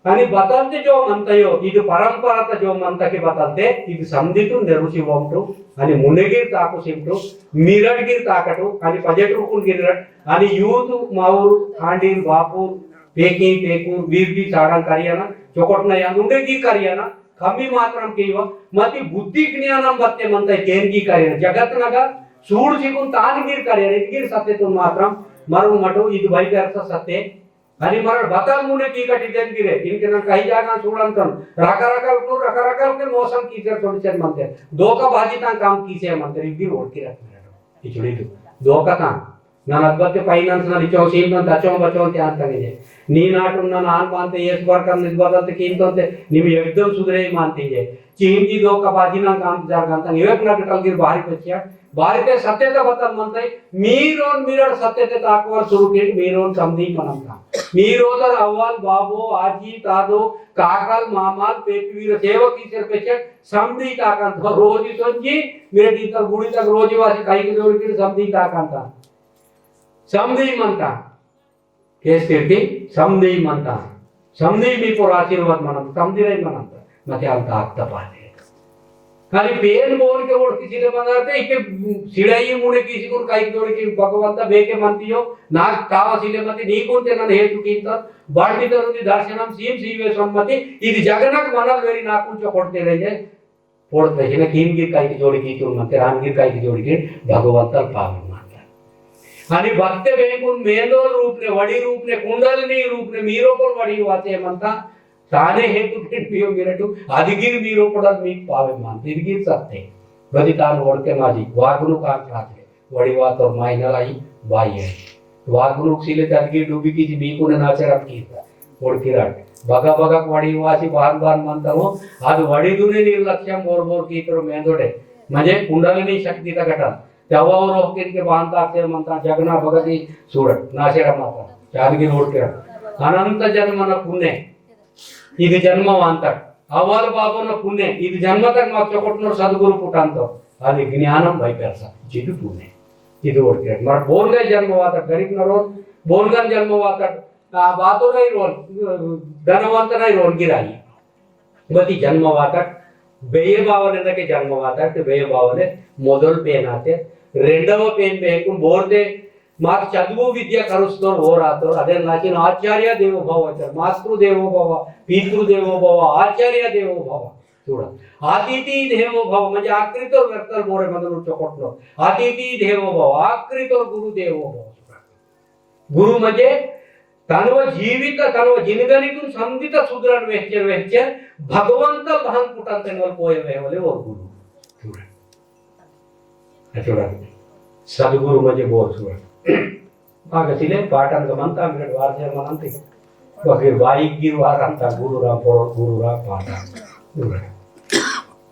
अनि बतलते जो मंतयो, इद परंपरा ता जो मंता के बतलते, इद समधी तुम नेरुसी वमटू, अनि मुनेगीर ताकू सिमटू, मीरटगीर ताकटू, अनि पजेट रुकुन गिरट, अनि यूथ माउर, खांडीर, बापूर, पेकी, पेकूर, वीर भी साड़ां करियाना, चोकोटना यान उंडे की करियाना, कमी मात्रम केवा, मती बुद्धि ज्ञानम बत्ते मंता केन की करियाना, जगत नगा, सूड़ सिकुन तान गिर करियाना, इद गिर सत्य तो मात्रम, मरु मटो, इद भाई अर्थ सत्य, अनि मरु बतल मुने की कटी देन गिरे, इनके ना कहीं जाना सूड़न तन, रका रका उठो, रका रका के मौसम की से थोड़ी से मंते, दो का भाजी ता काम की से मंते, इद गिर ओड़ की रख मेरा, इचुड़ी दो, दो का ता, नन अगबत्ते finance नन इचो सीम नन दचो बचो ते आंतंग इजे। नी नाटुन नन आन मानते येस बार कम निज बदलते कीमतों ते निम एकदम सुधरे ही मानते इजे। चीन की दो कबाजी नन काम जार गांतंग एक नग टलगिर बाहरी पचिया। बाहरी ते सत्य का बतल मनते मीरोन मिरड़ सत्य ते ताकवर शुरू के मीरोन समधी मनंता। मीरोदर अव्वाल बाबो आजी तादो काकल मामाल पेपी वीर सेवक की सिर पे चेक समधी ताकंता। रोजी सोंजी मेरे दी तक गुड़ी तक रोजी वासी खाई के जोड़ के समधी ताकंता। समधी मनता। केस कीर्ति समधी मनता। समधी मी पोर आशीर्वाद मनंता, समधी नहीं मनंता। मते अंत आग तपाते। खाली पेन बोन के ओड़ किसी ने मंगाते, इके सिड़ाई मुने किसी को काई जोड़ के भगवंता बेके मनती हो, ना काव सिले मते नी कुन ते नन हेतु कींतोर, बांडी तरुदी दर्शनम सीम सीवे सम्मति, इद जगनक मनल वेरी नाकुन चोकोटते रह जाए। पोड़त रहिने कीन गिर काई की जोड़ी की तुम मते राम गिर काई की जोड़ी की भगवंतल पावन मानता। अनि भक्ते बेंकुन मेंदोल रूप ने, वड़ी रूप ने, कुंडलिनी रूप ने, मीरो पर वड़ी वाते मनता, ताने हेतु किन पियो गिरटू, अधिगिर मीरो पड़ल मी पावे मानता, इदगिर सत्य। बदी तान ओड़ते माजी, वागनु कान काजले। वड़ी वातोर मायनल आई बाई है। वागनुक सिले तदगी डूबी की जी बीकुने नाचरम कीता। ओड़ किराट। बगा बगा वड़ी वासी बान बान मनता हो। आद वड़ी दुने निर्लक्ष्यम बोर बोर कीतरो मेंदोड़े। म्हणजे कुंडलिनी शक्ति तगटा। तेवा और ओहकिन के बान ताकते मनता जगना बगा की सूरत। नाचरम आता। चादगी ओड़ किराट। अनंत जन्मन पुण्य। इद जन्म वांतट। अवाल बाबोन पुण्य। इद जन्म तक माक चोकोटनोर सद्गुरु पुटांतो। आदि ज्ञानम भई पेरसा। जिदु पुण्य। इद ओड़के। मर बोनगा जन्म वाता गरीब नरोन, बोनगा जन्म वाता, आ, बातो नहीं रोन, धनवंत नहीं रोन गिराई। बती जन्म वाता, बेये बावने दके जन्म वाता, तो बेये बावने मोदल पेन आते, रेंडव पेन बेकुन बोरते, माक चदुवु विद्या करुस्तोर ओर आतोर, अदेन लाचिन आचार्य देवो भव आतोर, मातृ देवो भव, पितृ देवो भव, आचार्य देवो भव। चूड़ा। अतिथि देवो भव, म्हणजे आकृतोर व्यक्तल बोरे मदन चोकोटलो। अतिथि देवो भव, आकृतोर गुरु देवो भव। गुरु म्हणजे तनव जीवित, तनव जिनगनितुन संदित सुदृढ़ वेहचर, वेहचर, भगवंत भान पुटन तेनवल पोये वेहवले ओर गुरु। चूड़ा। चूड़ा। सदगुरु म्हणजे बोर चूड़ा। आगे सिले पाटन का मनता, मिनट वार से मनंती। बगैर बाइक गिर वार अंता गुरु राम पोरो, गुरु राम पाटा।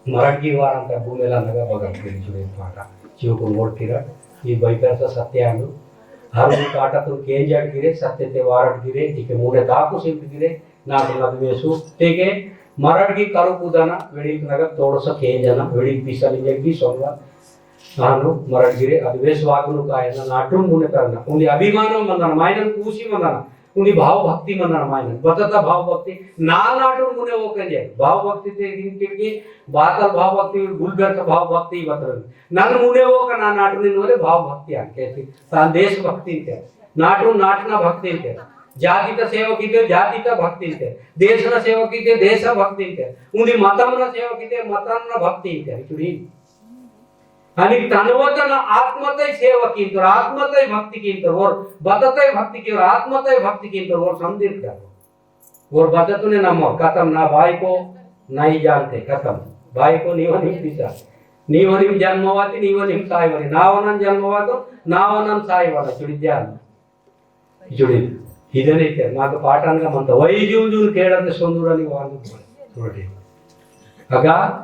मरट गिर वार अंता गुमेला नगा बगल के चूड़े पाटा। चियो को मोड़ किरा, ये बाइकर सा सत्य आंदु। हर वो पाटा तो केंजट गिरे, सत्य ते वारट गिरे, जिके मुंडे ताकू सिंप गिरे, नाक नद वेसु, तेगे मरट की करू कुदाना, वेड़ी नगा तोड़ो सा केंजना, वेड़ी पिसा लिंगे की सोंगा, आनु मरट गिरे, अद वेस वागनु कायना, नाटुन मुने करना। उन्दी अभिमान मंदना, मायनन कूसी मंदना, उन्दी भाव भक्ति मंदना मायनन। बतता भाव भक्ति, ना नाटुन मुने वो कंजे। भाव भक्ति ते दिन के के, बातल भाव भक्ति, गुलबेरत भाव भक्ति बतरन। नन मुने वो का ना नाटुन इनवले भाव भक्ति आन कैसे? तान देश भक्ति के। नाटुन नाटना भक्ति के। जाति का सेवा कीते, जाति का भक्ति के। देश ना सेवा कीते, देश भक्ति के। उन्दी मतम ना सेवा कीते, मतम ना भक्ति के। चुड़ी। अनि तनवतन आत्मतै सेवा कींतोर, आत्मतै भक्ति कींतोर, ओर बततै भक्ति कींतोर, आत्मतै भक्ति कींतोर, ओर समदिर का। ओर बततुने नमो, खतम ना बाई को, नहीं जानते, खतम। बाई को नीवनिम पिसा। नीवनिम जन्मवाती, नीवनिम सायवानी। नावनन जन्मवातो, नावनन सायवाना, चुड़ी ध्यान। जुड़ी, इदने इत्ते, माक पाटानगा मंता, वै जून जून केड़ाते सोंदुरनी वांदु। अगा,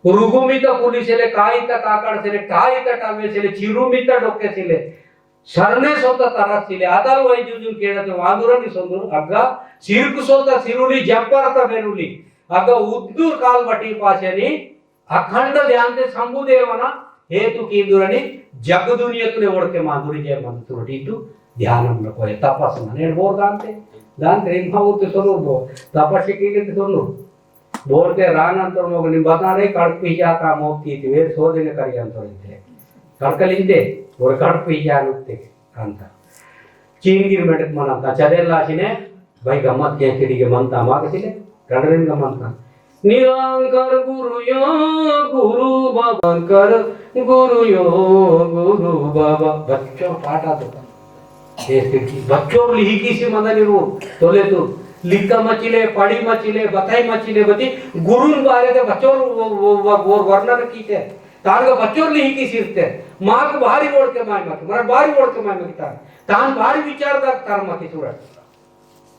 रुगु मीता पुली सिले, काईता काकड़ सिले, काईता टामे सिले, चिरु मीता डोके सिले, सरने सोता तरस सिले, आदाल वै जून जून केड़ाते वांदुरनी सोंदुर, अगा, सिरकु सोता सिरुली, जब्बरता बेरुली, अगा, उद्दूर काल बटी पासेनी, अखंड ध्यान ते शंभु देवना हेतु कींदुरनी जग दुनिया तुने ओड़के मांदुरी जय मंदुरी इतु ध्यान हमने कोई तपस मने बोर दांते, दांते इन भाव ते सोनू बो, तपस्या कीले ते सोनू। बोर ते रान अंतर मोग निम बता रहे, कड़क पी जाता मोग की थी, वे सो देने करी अंतर इते। कड़कल इंदे, और कड़क पी जा नुकते अंतर। चीन गिर मेटक मन अंतर, चदेल लाशिने, भाई गम्मत के चिड़ी के मनता, माँ के चिले, रंडरिन का मनता। निरंकार गुरु यो गुरु बाबा, निरंकार गुरु यो गुरु बाबा। बच्चोर पाटा तो। ये स्थिति, बच्चोर लिही किसी मदन रू, तोले तो, लिखा मचिले, पढ़ी मचिले, बताई मचिले, बती, गुरुन बारे ते बच्चोर वो, वो, वो, वो वर्णन कीते। तान का बच्चोर लिही किसी इर्ते। माँ को भारी ओड़ के माय मत, मरा भारी ओड़ के माय मत तान। तान भारी विचार दा तार मत सूरत।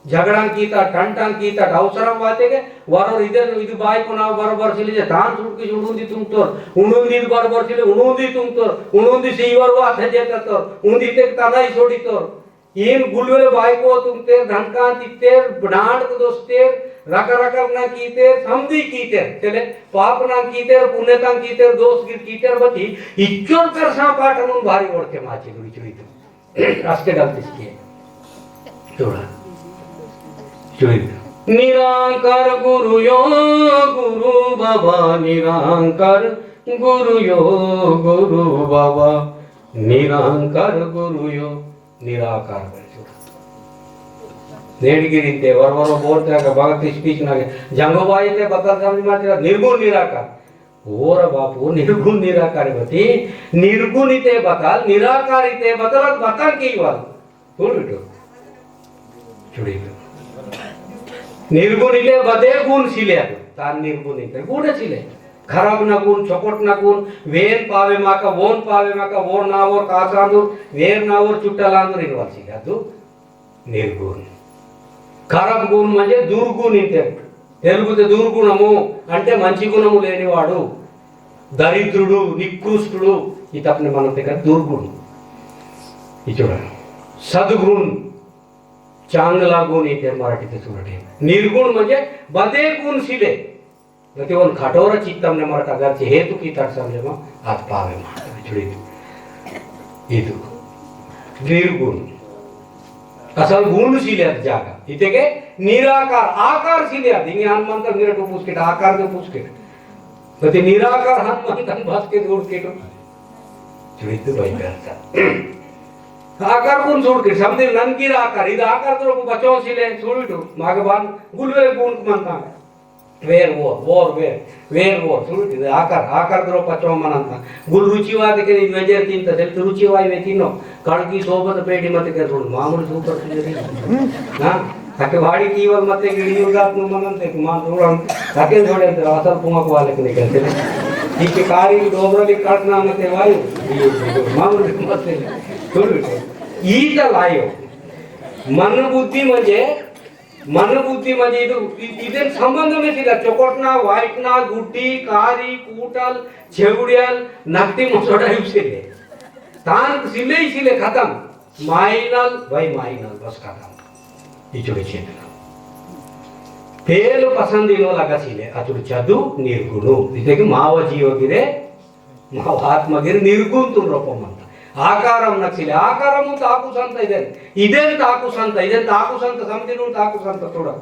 झगड़ां कीता, टंटां कीता, अवसरम वाते के, वरोर इदे, इदु बाई को नाव बरोबर सिले जे, तान सुटकी उड़ुंदी तुंगतोर, उड़ुंदी बरोबर सिले, उड़ुंदी तुंगतोर, उड़ुंदी सीवर वाते जेता तोर, उंदी ते तनाई सोड़ी तोर। इन गुलवेले बाई को तुंगते, धनकां तीते, डांड को दोस्ते, रकरकल ना कीते, समदी कीते, चले, पाप ना कीते, पुण्य तां कीते, दोष गिर कीते, बती, इच्चोर कर सा पाटन भारी ओड़ के माची गुड़ी चुड़ी तुम। अस्ते गलती इसकी है। चूड़ा। चूड़ी। निरंकार गुरु यो गुरु बाबा, निरंकार गुरु यो गुरु बाबा, निरंकार गुरु यो निराकार बन चूड़ा। नेड़गिरी ते वर वर बोलते हैं कि भगत speech ना के जंगो बाई ते बता समझ में आते निर्गुण निराकार। ओर बापू, निर्गुण निराकार बती, निर्गुण इते बताल, निराकार इते बताल, बताल की वाल। बोल बेटो। चुड़ी पे। निर्गुण इते बदे गुण सिले, तान निर्गुण इते गुण सिले। खराब ना गुण, चोकोट ना गुण, वेन पावे माका, वोन पावे माका, वोर ना वोर कासांदु, वेर ना वोर चुट्टलांदु, इनवाल सिले, अदु। निर्गुण। खराब गुण म्हणजे दुर्गुण इते। तेलुगुते दुर्गुणमु अंटे मंची गुणमु लेनिवाडु, दरिद्रुडु, निकृष्टुडु, इतपने मन ते का दुर्गुण। इचुडा। सद्गुण, चांगला गुण इते मराठीते चुडटे। निर्गुण म्हणजे बदे गुण सिले। गति वन कठोर चित्तमने मरट अगर चेहे तो की तट समझे मा, आत पावे मा, जुड़ी। इदु निर्गुण। असल गुण सिले अद जागा। इत्तेके निराकार, आकार सिले अद। इंगे हनुमंतल मीरट पुस्केट, आकार दे पुस्केट। बती निराकार हनुमंतन बस्के सूड़केट। चुड़ित भाई करता। आकार कुन सूड़केट, समदिन ननगिर आकार, इद आकार तो बचो सिले, सूड़िट, मागे बान, गुलवे गुण मंता। वेर वोर, वोर वेर, वेर वोर, सूड़िट, आकार, आकार द्रो पचो मनंता। गुल रुचि वातेके नी वेजेर तिंता, सेल तो रुचि वाई वे तिनो। कड़की सोबत पेड़ी मतेके सूड़, मामूली सूपर सीजरी। हाँ? ताके वाड़ी कीवल मतेके गिड़ी उगात नु मनंते, मान रूरम, ताके जोड़े अंतर असल पुंगक वाले के निकलते। इके कारी डोबरली कड़कना मते वायु, मामूली मते। सूड़िट, ईतल आयो। मन बुद्धि म्हणजे मन बुद्धि म्हणजे इदु, इ-, इदेन संबंध में सिला चोकोटना, वाइटना, गुड्डी, कारी, कूटल, छेवड़ियल, नकटी मसोड़ा इव सिले। तान सिले ही सिले खतम। माइनल, भाई माइनल, बस खतम। इचुड़े चेतना। पेल पसंद इनो लगा सिले, अचुड़ चदु निर्गुणु। इत्तेके माव जीव गिरे माव आत्मा गिर निर्गुण तुन रोपो मंता। आकारम नक्सिले, आकारम ताकु संत इदेन। इदेन ताकु संत, इदेन ताकु संत, समदिनु ताकु संत थोड़ा।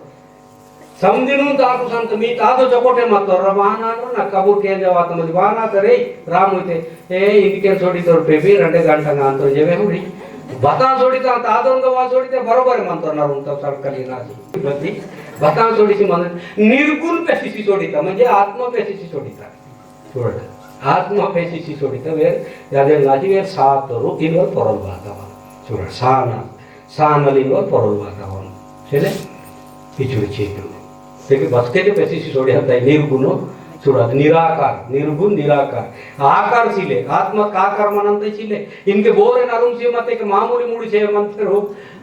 समदिनु ताकु संत, मी तादो चकोटे मत तोर, बाना नो ना कबूर के जवात मत, बाना तरे, राम होते, ए, इनके सोड़ी तोर पे भी रंडे घंटा गान तो जेवे हो रही। बता सोड़ी ता, तादो गवा सोड़ी ते बरोबर मन तो ना रूम तो सरकली ना जी। बती, बता सोड़ी सी मन, निर्गुण पे सिसी सोड़ी ता, म्हणजे आत्मा पे सिसी सोड़ी ता। सूड़ाट। आत्मा पेसिसी सूड़िता वेर, यादे लाजी वेर सातोरु इनवर परल वातावरण। सूड़ाट, साना, सानल इनवर परल वातावरण। सिले? पिछुड़ चेतु। तेके बसके ते पेसिसी सूड़िया ताई निर्गुणो, सूड़ाट, निराकार, निर्गुण निराकार। आकार सिले, आत्मा का आकार मनंत सिले। इनके बोरे नरुम से मत एक मामूली मुड़ी से मंत्र हो।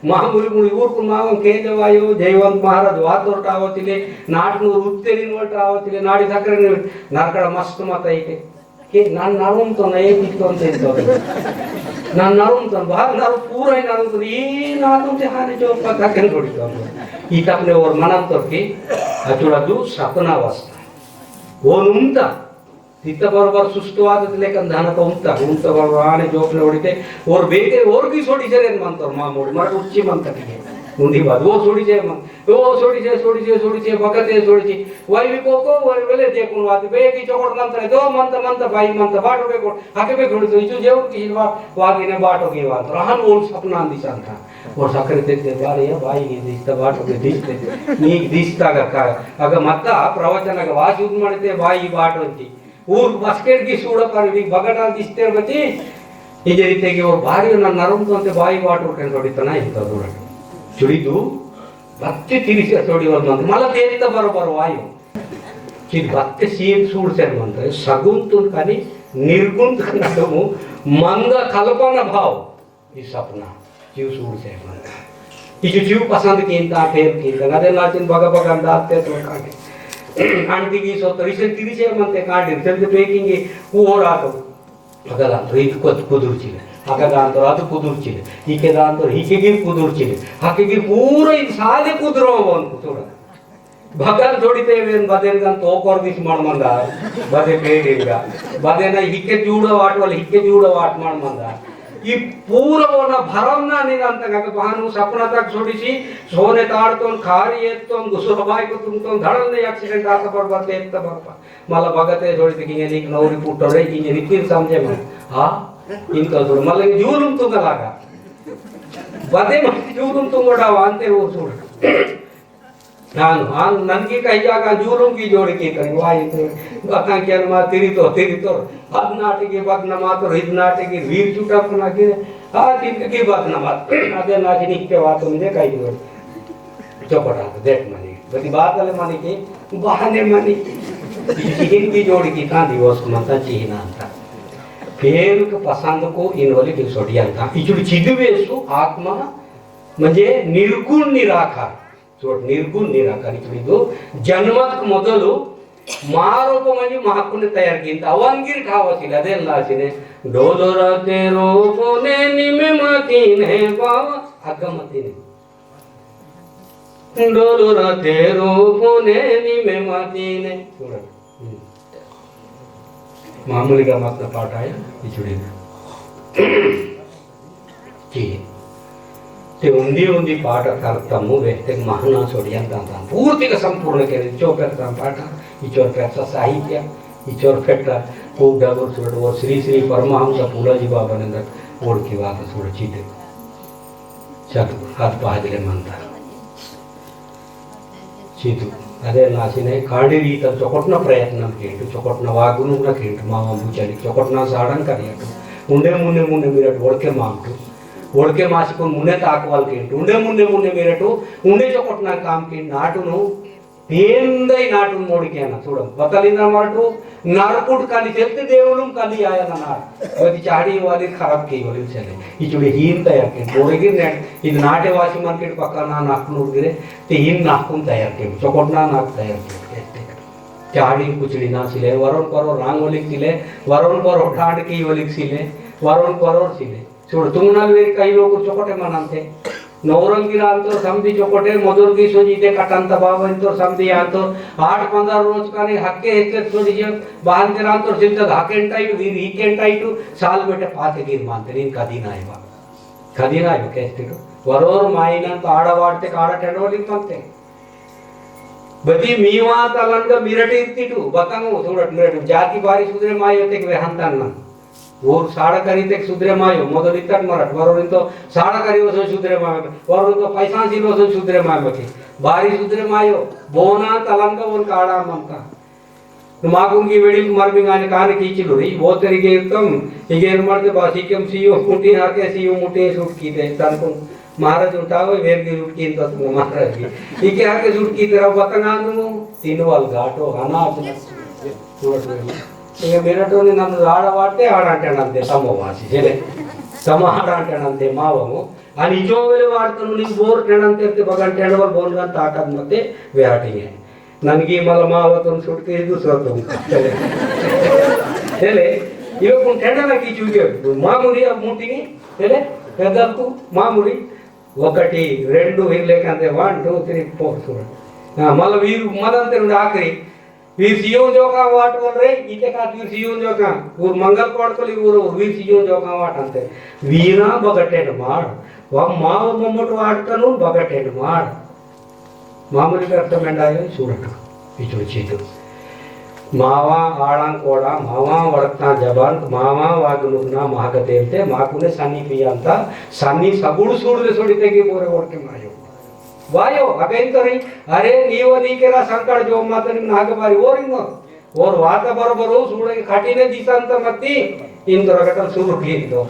मामूली मुड़ी ऊरकु मामूली के जवायो, जयवंत महाराज वातोर टावतिले, नाटनु रुत्तेरिन वल टावतिले, नाड़ी सक्रेन नरकड़ा मस्त मत आइते। के ना नरुम तो ना एक तो ते तो। ना नरुम तो बाहर नरुम पूरा ही नरुम तो ये नरुम ते हाने जो पता के थोड़ी तो। इतने ओर मनंतोर के अचुड़ा दू सपना अवस्था। वो नुमता तित्ता बरोबर सुस्तवाद लेकन धाना तो उमता, उमता बरोबर आने जोकने उड़ीते, ओर बेटे ओर भी सोड़ी से रेन मंतोर मामूली, मर उच्ची मंता की है। उन्दी बात, वो सोड़ी से मन, वो सोड़ी से, सोड़ी से, सोड़ी से, बगते सोड़ी से, वाई भी कोको, वाई वेले देखुन वात, बे की चोकड़ मंता है, दो मंता, मंता, भाई मंता, बाटो बे कोड़, आके बे घुड़ तो, इचु जेउन की हिलवा, वागी ने बाटो की वात, रहन वो सपना दिसंता। ओर सकरे ते ते बारे या, भाई की दिसता, बाटो के दिसते, नीक दिसता का, का, अगर मत्ता, प्रवचन अगर वासी उदमड़ते, भाई बाटो की, ऊर बस्केट की सूड़ा पर भी बगटा दिस्ते बची। इजे रीते की ओर बारी ना नरुम तो अंते बाई वाटर के थोड़ी तना ही तो दूर। चुड़ी दू, बत्ती तिरिस या थोड़ी वाल मंत। मला तेज तो बरोबर वायो। चिद बत्ती सीन सूड़ से मंत। सगुन तुन कनी, निर्गुण तुन कनी, मंद कल्पना भाव। ई सपना, चिव सूड़ से मन। इचु चिव पसंद कींता, फेल कींता, नदे नाचिन बगा बगा अंदाज ते तो काटे। आंटी की सो तो रिसे तिरिसे मन ते काटे, रिसे ते पेकिंग की, वो हो रहा तो। अगला तो इद कुद-, कुदुर चिले। अगला तो अद कुदुर चिले। इके दान तो इके की कुदुर चिले। हके की पूरा इंसान कुदरो वन कुतुरा। भगवान थोड़ी ते वेन बदेन गन तो कर दिस मण मंदा, बदे पेड़ इनका, बदे ना हिक्के जूड़ा वाट वाले हिक्के जूड़ा वाट मण मंदा। ये पूरा वो ना भरम ना नहीं जानता कि बहान वो सपना तक छोड़ी सी, सोने ताड़ तो खारी ये तो गुस्सा भाई को तुम तो धड़ल नहीं accident आता बरबर ते इतना बरबर। मला भगत है थोड़ी ते किंगे निक नौरी पुट्टो रे किंगे नितिन समझे मन। हाँ, इनका जोड़ मला जुलुम तुम लगा। बदे मत जुलुम तुम बड़ा वानते वो छोड़। हां, हां, ननकी कही जागा जुलुम की जोड़ की करी, वाई तो, बता क्या नमा, तिरी तो, तिरी तो, हद नाटी की बात नमा तो, हिद नाटी की वीर चुटा पना की, आ, तिनकी बात नमा, अदे नाटी निक के बात तुम दे कही जोड़। चौपटा तो देख मनी, बड़ी बात वाले मनी की, बहाने मनी। इनकी जोड़ की कहां दिवस को मनता चीही ना अंता। पेल के पसंद को इन वाले की सोडिया था। इचुड़ चिदवे सु आत्मा, म्हणजे निर्गुण निराकार। चोट निर्गुण निराकार इचुड़ी दो, जन्मत मोदलु, मारो को मनी महाकुने तैयार किंता, अवनगिर खावा सिला, देन ला सिने, डोलो राते रो कोने निमे मातीने, बावा, अग्गा मातीने। डोलो राते रो कोने निमे मातीने। चूड़ा। हम्म। मामूली का मतलब पाठ आया, इचुड़ी। ते उंदी उंदी पाठ अर्थमु वेहतेक महाना सोडियन दांतान। पूर्तिगा संपूर्ण केरे, इचोर पेरता पाठ, इचोर पेरता साहित्य, इचोर पेरता खूब डगुर सोड, वो श्री श्री परमहंस फूलाजी बाबानंद ओळखी वात सोड चित। चतु, हाथ पहाजले मंता। चितु। अदे नासिने कांडी रीतल चोकोटना प्रयत्न केंटु, चोकोटना वागुनुना केंटु, मावा बुचाली चोकोटना साड़न करियटु। उंडे मुन्ने मुन्ने मिरट ओड़के मामटु। ओड़के मासिकुन मुन्ने ताकवाल केंटु। उंडे मुन्ने मुन्ने मिरटु, उंडे चोकोटना काम केंटु नाटुनु, पेंदई नाटुनु मोड़िकेना। चूड़म, बतलिंदा मरटु, नरकुट कली तेलते देवलुम कली आया ना नाट। वदी चाड़ी वाली खराब की वाली चले। इचुड़े हीन तैयार के, बोड़े गिर नेट, इद नाटे वासी मार्केट पक्का ना नाकुनु गिरे, ते इन नाकुन तैयार के, चोकोटना नाक तैयार के। चाड़ी कुचड़ी ना सिले, वरोन परो रांग वलिक सिले, वरोन परो ठाड की वलिक सिले, वरोन परो सिले। चूड़, तुंगनाल वेर कई लोग चोकोटे मनांते। नौरंगी रांतोर समदी चोकोटे, मदुरगी सोजी ते कटंता बाबा इंतोर समदी आंतोर, आठ पंद्रह रोज काने हक्के हक्के सोजी जे, बहांते रांतोर सिलता हकेन टाइट, वीर हिकेन टाइट, साल बेटे पाते गिर मानते, इन कदी ना आइबा। कदी ना आइबा, कैसे तो। वरोर माइनन तो आड़ा वाड़ते काड़ा टेंडोलिक मानते। बती मीवा तलनगा मिरट इर्तिटु, बतंगो सुड़ट मिरट, जाति बारी सुधरे मायो तेक वेहंतन नन। ओर साड़ा करी तेक सुधरे मायो, मोदल इत्तट मरट, वरोरिन तो साड़ा करी वसो सुधरे मायो, वरोरिन तो पैसा सिलो वसो सुधरे मायो मती। बारी सुधरे मायो, बोना तलनगा ओन काड़ा मंता। माकुन की वेड़िल मरमिंग आने काने कीचिलु री, वो तेरी गेर तम, इगेर मरते बासी कम सीओ मुटी, हाके सीओ मुटी सुट कीते, तन को महाराज उठाओ, वेर की सुट कीन तो तुम महाराज की। इके हाके सुट कीते रहो, बतंग आंदु, तीन वाल घाटो, हना अपने। ये मेरा तो ने नम आड़ा वाटे, आड़ा टेनंते, तमो वासी, जेले। तम आड़ा टेनंते, मावो। अनि जो वेले वाटतनु नी बोर टेनंते, ते बगन टेनवल बोन गन ताकत मते, वे हटिंगे। ननगी मल मावतुन सुटकी दुसरतुन। तेले, इवे कुन ठेंडा ना की चूजे, मामुरी अब मुटिंगी, तेले, पेदलकु मामुरी, ओकटी, रेंडु, हिरले कांदे, one, two, three, four, सुन। हाँ, मल वीर, मदन तेरे आखिरी, वीर सियों जोका वाट बोल रे, इते का वीर सियों जोका, उर मंगल पाड़ कली उर, उर वीर सियों जोका वाट अंते। वीरा बगटेन माड़, वा माव मम्मट वाट तनु बगटेन माड़। मामूली पे अर्थ मेंडायो सूरत इचो चित। मावा आड़ां कोड़ा, मावा वड़कता जबान, मावा वागनुकना महक तेलते, माकुने सन्नी पियांता, सन्नी सगुड़ सूड़ दे सोड़ी तेगी बोरे वड़के मायो। वायो, अगेन तो रही, अरे, नीव नी केरा संकट जो मातन नाग बारी ओरिंगो। ओर वाता बरोबर हो, सूड़े काटिने दिशांत मती, इंद्र गटल सुरु की दो।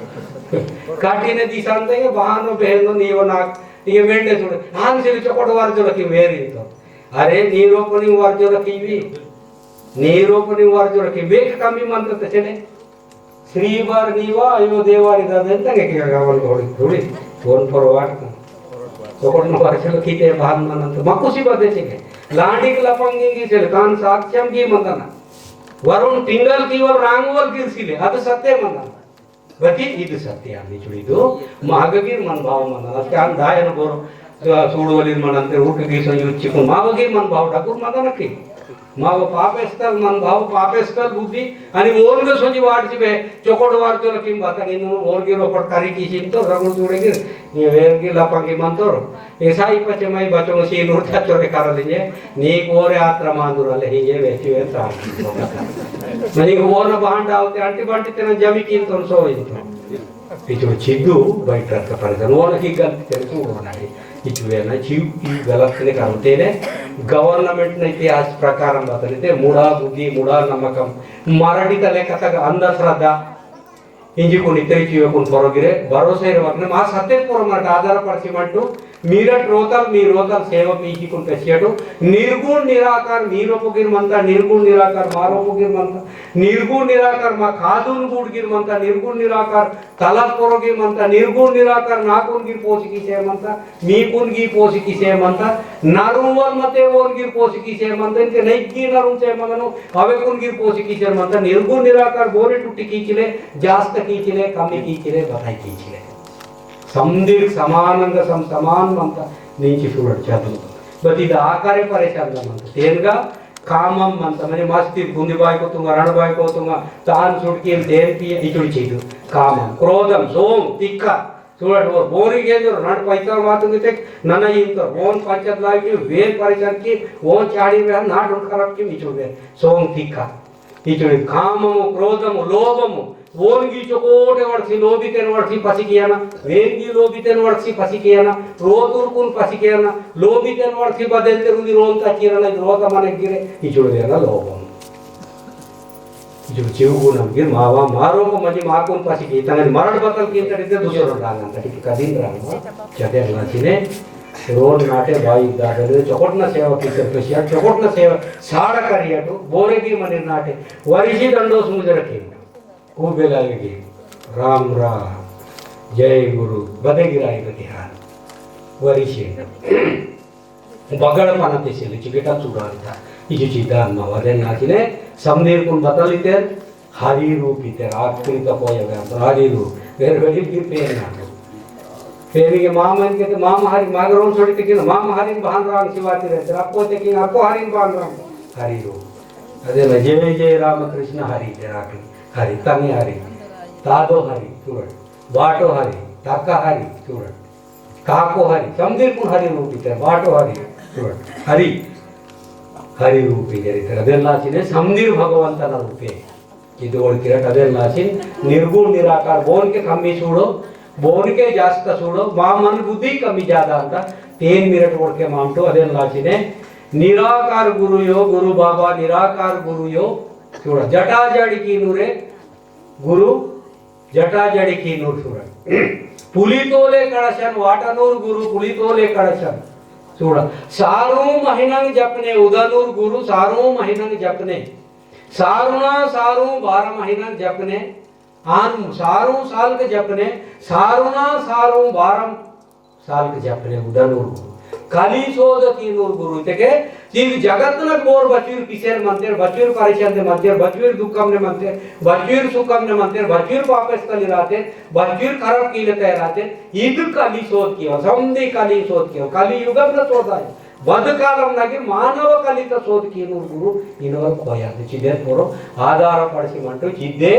काटिने दिशांत ये बहानो बहनो नीव नाक, ये वेंडे सूड़े, हान सिल चोकोट वार जो लकी वेरी तो। अरे, नीरोपनी वार जो लकी भी, नीरोपनी वार जो लकी, वेक कमी मन तो चले। श्री बार नीवा, अयो देवारी दा देन तंगे के गावन घोड़ी, घोड़ी, वन पर वाट। चोकोट न वार जो लकी ते बहान मनंत, मकुसी बदे चले। लांडिक लपंगी की सिल, कान साक्ष्यम की मंदना। वरुण टिंगल की वल रांगवल गिरसिले, अद सत्य मंदना। बती इद सत्य आमी चुड़ीदो, महगगिर मन भाव मंदना। अद क्या हम दायन बोरो, सूड़वलिर मन अंते उठ की संयुत चिकुन, महगगिर मन भाव ठाकुर मंदना की। माव पापेस्कल मन भाव, पापेस्कल बुद्धि, अनि ओनगे सोंजी वाट चिबे, चोकोट वार चोला किम बाता गिन, ओनगे रोपट करी की चिंतो, रगुल चूड़े गिर, ये वेर गिर लपंगी मंतोर। ऐसा ही पचे माई बचों सी नूर ता चोरे कर लेंगे, नी कोरे आत्रा मांदुर ले ही ये वेची वे ता। मनी को ओर बहान डालते, अंटी बंटी तेना जमी किंतो सो इंतो। इचो चिद्दु बयट रत्त परिसर। ओनकी गलती तेरे तू ओना है। इचुवेना चिव, ई गलत ने करते ने, government ने इतिहास प्रकार बतलिते, मुड़ा बुद्धि, मुड़ा नम्मकम, मराठी तले कथक अंधश्रद्धा, इंजी कुन इतरी चिवे कुन परोगिरे, भरोसे रे वरने, मा सत्य पुरमट आधार परसिमंटु, मीरट रोतल, मी रोतल सेवा पीकी कुन कसियटु, निर्गुण निराकार, मीरो पुगिर मंता, निर्गुण निराकार, मारो पुगिर मंता, निर्गुण निराकार, मा खादुन गुड़ गिर मंता, निर्गुण निराकार, तलत पोरोगी मंता निर्गुण निराकार नाकुन गिर पोसी किसे मंता, मीकुन गिर पोसी किसे मंता, नरुवल मते ओन गिर पोसी किसे मंता, इनके नैगी नरुन से मंगनो, अवे कुन गिर पोसी किसे मंता, निर्गुण निराकार बोरे टुट्टी कीचिले, जास्त कीचिले, कमी कीचिले, बताई कीचिले। समदिर समानंग सम समान मंता, निंची सुरट चतु। बती द आकारे परेशान मंता। तेनगा कामम मंता, म्हणजे मस्ती गुंदी बायको तुंगा, रण बायको तुंगा, तान सुटकी तेन पिए इचुड़ी चीजु। कामम, क्रोधम, सोम, तिक्का, सूड़ाट, ओर बोरी गेंजोर, नाट पैसा मातुंग इते, नना इंतोर, ओन पंचायत लाग की, वेन परेशान की, ओन चाड़ी में, नाट उन खराब की मिचुड़े, सोंग तिक्का। इचुड़े काममु, क्रोधमु, लोभमु, ओन गी चोकोटे वड़सी, लोभितेन वड़सी पसी कियाना, वेन गी लोभितेन वड़सी पसी कियाना, रोतुरकुन पसी कियाना, लोभितेन वड़सी बदेल ते रुदी रोन ता किराना, रोता मने गिरे, इचुड़े ना लोभमु। जो चिवगुणम गिर मावा मारो को मजी माकुन पसी की तंगन मरण बतल की तड़ी ते दूसरो डांगन तड़ी की कदिन रांगो। चदेर लाचिने रोन नाटे बाई दादले चोकोटना सेवा की तर पेशिया चोकोटना सेवा साड़ा करिया तो बोरे की मने नाटे वरिशी दंडो समुझ रखे। को बेला लगे राम राम जय गुरु बदे गिराई बतिहान वरिशी। बगड़ पनते सेले चिकेटा चुरालता। इजु चिदान मा वदे नाचिने समदीरकुन बतल इतेर हरि रूप इतेर आखिरी तो कोई अगर तो हरि रूप। वेर वेडिल की पेन ना तो। पेन के मामा इनके तो मामा हरि मागरोन सोड़ी ते किन मामा हरि बहान राम शिवाती रहते। आपको ते किन आपको हरि बहान राम। हरि रूप। अदे ना जय जय राम कृष्ण हरि तेरा आखिरी। हरि तंगे हरि। तादो हरि सूरत। बाटो हरि। ताका हरि सूरत। काको हरि, समदीरकुन हरि रूप इते, बाटो हरि, हरि, हरि रूप इते, अदेन लाचिने समदीर भगवंतना रूपे। इदु ओळकिरट अदेन लाचिन, निर्गुण निराकार, बोनके कमी सूड़ो, बोनके जास्त सूड़ो, मा मन बुद्धि कमी ज्यादा अंता, तेन मिरट ओळके मामटो, अदेन लाचिने, निराकार गुरु यो, गुरु बाबा, निराकार गुरु यो, सूड़ा, जटा जड़ी की नूरे, गुरु जटा जड़ी की नूर सूड़ा। पुलितोले कड़शन वाटनूर गुरु पुलितोले कड़शन। सूड़ा। सारू महीनंग जपने उदनूर गुरु सारू महीनंग जपने। सारुना सारू बारह महीनंग जपने। आन सारू साल के जपने। सारुना सारू बारह साल के जपने उदनूर गुरु। कली सोद कीनूर गुरु। इतके, तीन जगत नक बोर बचवीर पिसेर मंतेर, बचवीर परेशान दे मंतेर, बचवीर दुखम ने मंतेर, बचवीर सुखम ने मंतेर, बचवीर पापस कली राते, बचवीर खराब कीले तय राते, इद कली सोद कियो, समदी कली सोद कियो, कली युगम न सोद आयो। बद कालम नगे मानव कली तो सोद कीनूर गुरु, इनवर कोया, चिदे पोरो, आधार पड़सी मंटो, चिदे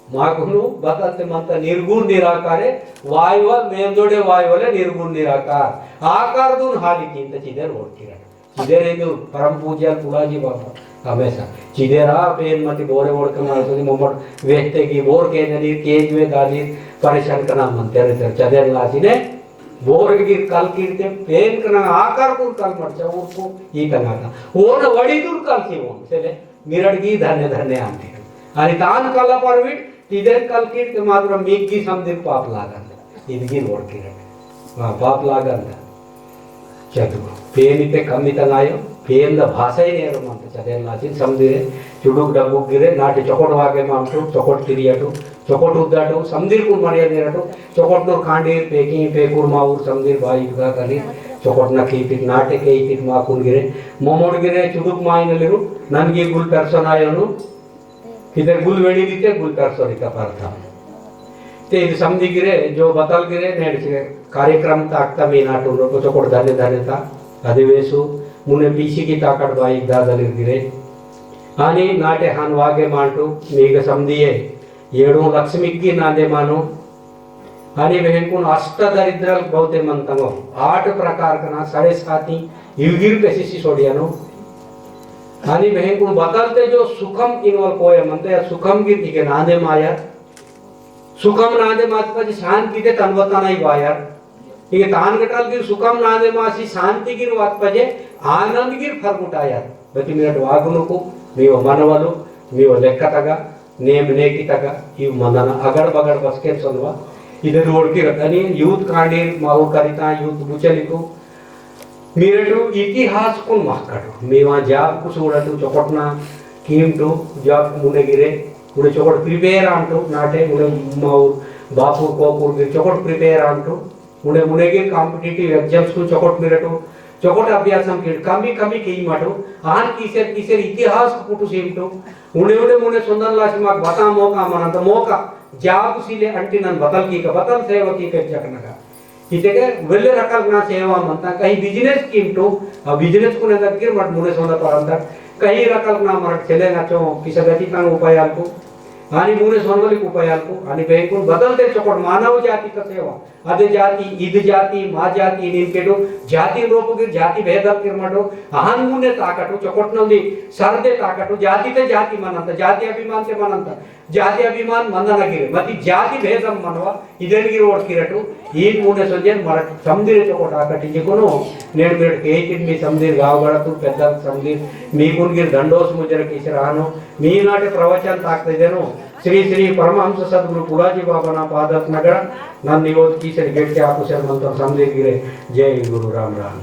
माकुनु बतलते मंता निर्गुण निराकारे, वायुवल मेंदोड़े वायुवले निर्गुण निराकार। आकार दुन हाली किंत चिदेर ओळकिरट। चिदेर इंदु परम पूज्याल पुलाजी बाबा हमेशा। चिदेरा पेन मति बोरे ओळकना सोदी मोमट वेहते की बोर के नदी के जुए दादी परेशान कना मंतेर चदेर लाचिने बोर की कल कीर्ते पेन कना आकार कुन कल मरचा उनको ई कना था। ओन वड़ी दुन कल सी ओन। चले मिरड़गी धन्य धन्य आंटी। आणि तान कला परवीट, तिदेन कलकीट के मात्र मेग्गी समदिर पाप लागंद। इदगी नोड़ किरण। हाँ, पाप लागंद। चतु। पेन इते कमी तंगायो, पेन द भाषा ही नेरो मंत चदेन लाचिन समदिरे, चुडुक डगुक गिरे, नाटे चोकोट वागे मामटो, चोकोट तिरियटो, चोकोट उद्दाटो, समदिर कुन मरिया नेरटो, चोकोट नोर कांडीर, पेकी, पेकुर माउर, समदिर बाई इदगा कली, चोकोट न कीपिट, नाटे के इपिट माकुन गिरे, मोमोड़ गिरे, चुडुक माई नलिरु, ननगी गुल पेरसोन आयोनु, इते गुल वेड़ी दीते, गुल पेरसोन इता परता। ते इद समदी गिरे, जो बतल गिरे, नेड़ से कार्यक्रम ताकता मी नाटो नो, को चोकोट धन्य धन्य ता, अधिवेशु, मुने पीसी की ताकट बाई दादलिर गिरे। आनी नाटे हान वागे मांटू, मीग समदिये, येड़ू लक्ष्मी की नांदे मानो। आनी बहेंकुन अष्ट दरिद्रल बहुते मंतंगो। आठ प्रकार कना साढ़े साती युगिर पेसिसी सोड़ियानो। आनी बहेंकुन बतलते जो सुखम इनवल कोया मंता या सुखम गिर इके नांदे माया। सुखम नांदे मात पजे शांति ते तनवतना ही वाया। इके तान गटल गिर सुखम नांदे मासी शांति गिर वात पजे आनंद गिर फरगुटाया। बति मिनट वागुनुकु, मीव मनवलु, मीव लेक्कतगा, नेम नेकितगा, इव मंदना अगड़ बगड़ बसकेन सोनवा। इदे रोड की रतनी, youth कांडीर, माऊ करिता, youth बुचलिकु। मिरटु इतिहास कुन महकटु। मीवा job कु सूडटु, चोकोटना, कीमटु, job मुने गिरे, उड़े चोकोट prepare आमटु, नाटे, उड़े माऊ, बापू, कोकुर गिर, चोकोट prepare आमटु। उंडे मुनेगे competitive exams कु चोकोट मिरटो, चोकोट अभ्यासम किट, कमी कमी केई मटो, आन किसेर किसेर इतिहास कु पुटु सीमटो, उंडे उंडे मुने सोंदन लासी माक बता मोका मनंत मोका, job सीले अंटी नन बतल कीका, बतल सेवा कीका जकनगा। इतेके वेल्ले रकल ना सेवा मनता, कहीं business कीमटो, आ business कुने दग्गिर मट मुने सोंदा परंता, कहीं रकल ना मरट चले ना चो, किसा गति कांग उपायाल को, आनी मुने सोनवली उपायालकु, आनी बेंकुन बदलते चोकोट मानव जाति का सेवा। अदे जाति, इद जाति, मा जाति, नीन केटु, जाति रोपु गिर, जाति भेदल किरमटु, अहन मुने ताकटु, चोकोट नंदी, सरदे ताकटु, जाति ते जाति मनंता, जाति अभिमान ते मनंता, जाति अभिमान मंदना गिरे, मति जाति भेदम मनवा, इदेन गिर ओर किरटु, ईन मुने सोंजेन मरक समदिर चोकोट आकटिंचिकुनु, नेड मेड केहितिन मी समदिर गाव गड़तु, पेद्दल समदिर, मीकुन गिर दंडोस मुजर किसरानो, मी नाटे प्रवचन ताकते देनो, श्री श्री परमहंस सद्गुरु पुलाजी बाबा ना पादत नगड़ा, नन निवोद की से गेट के आपु से मंत्र समझे गिरे। जय गुरु राम राम।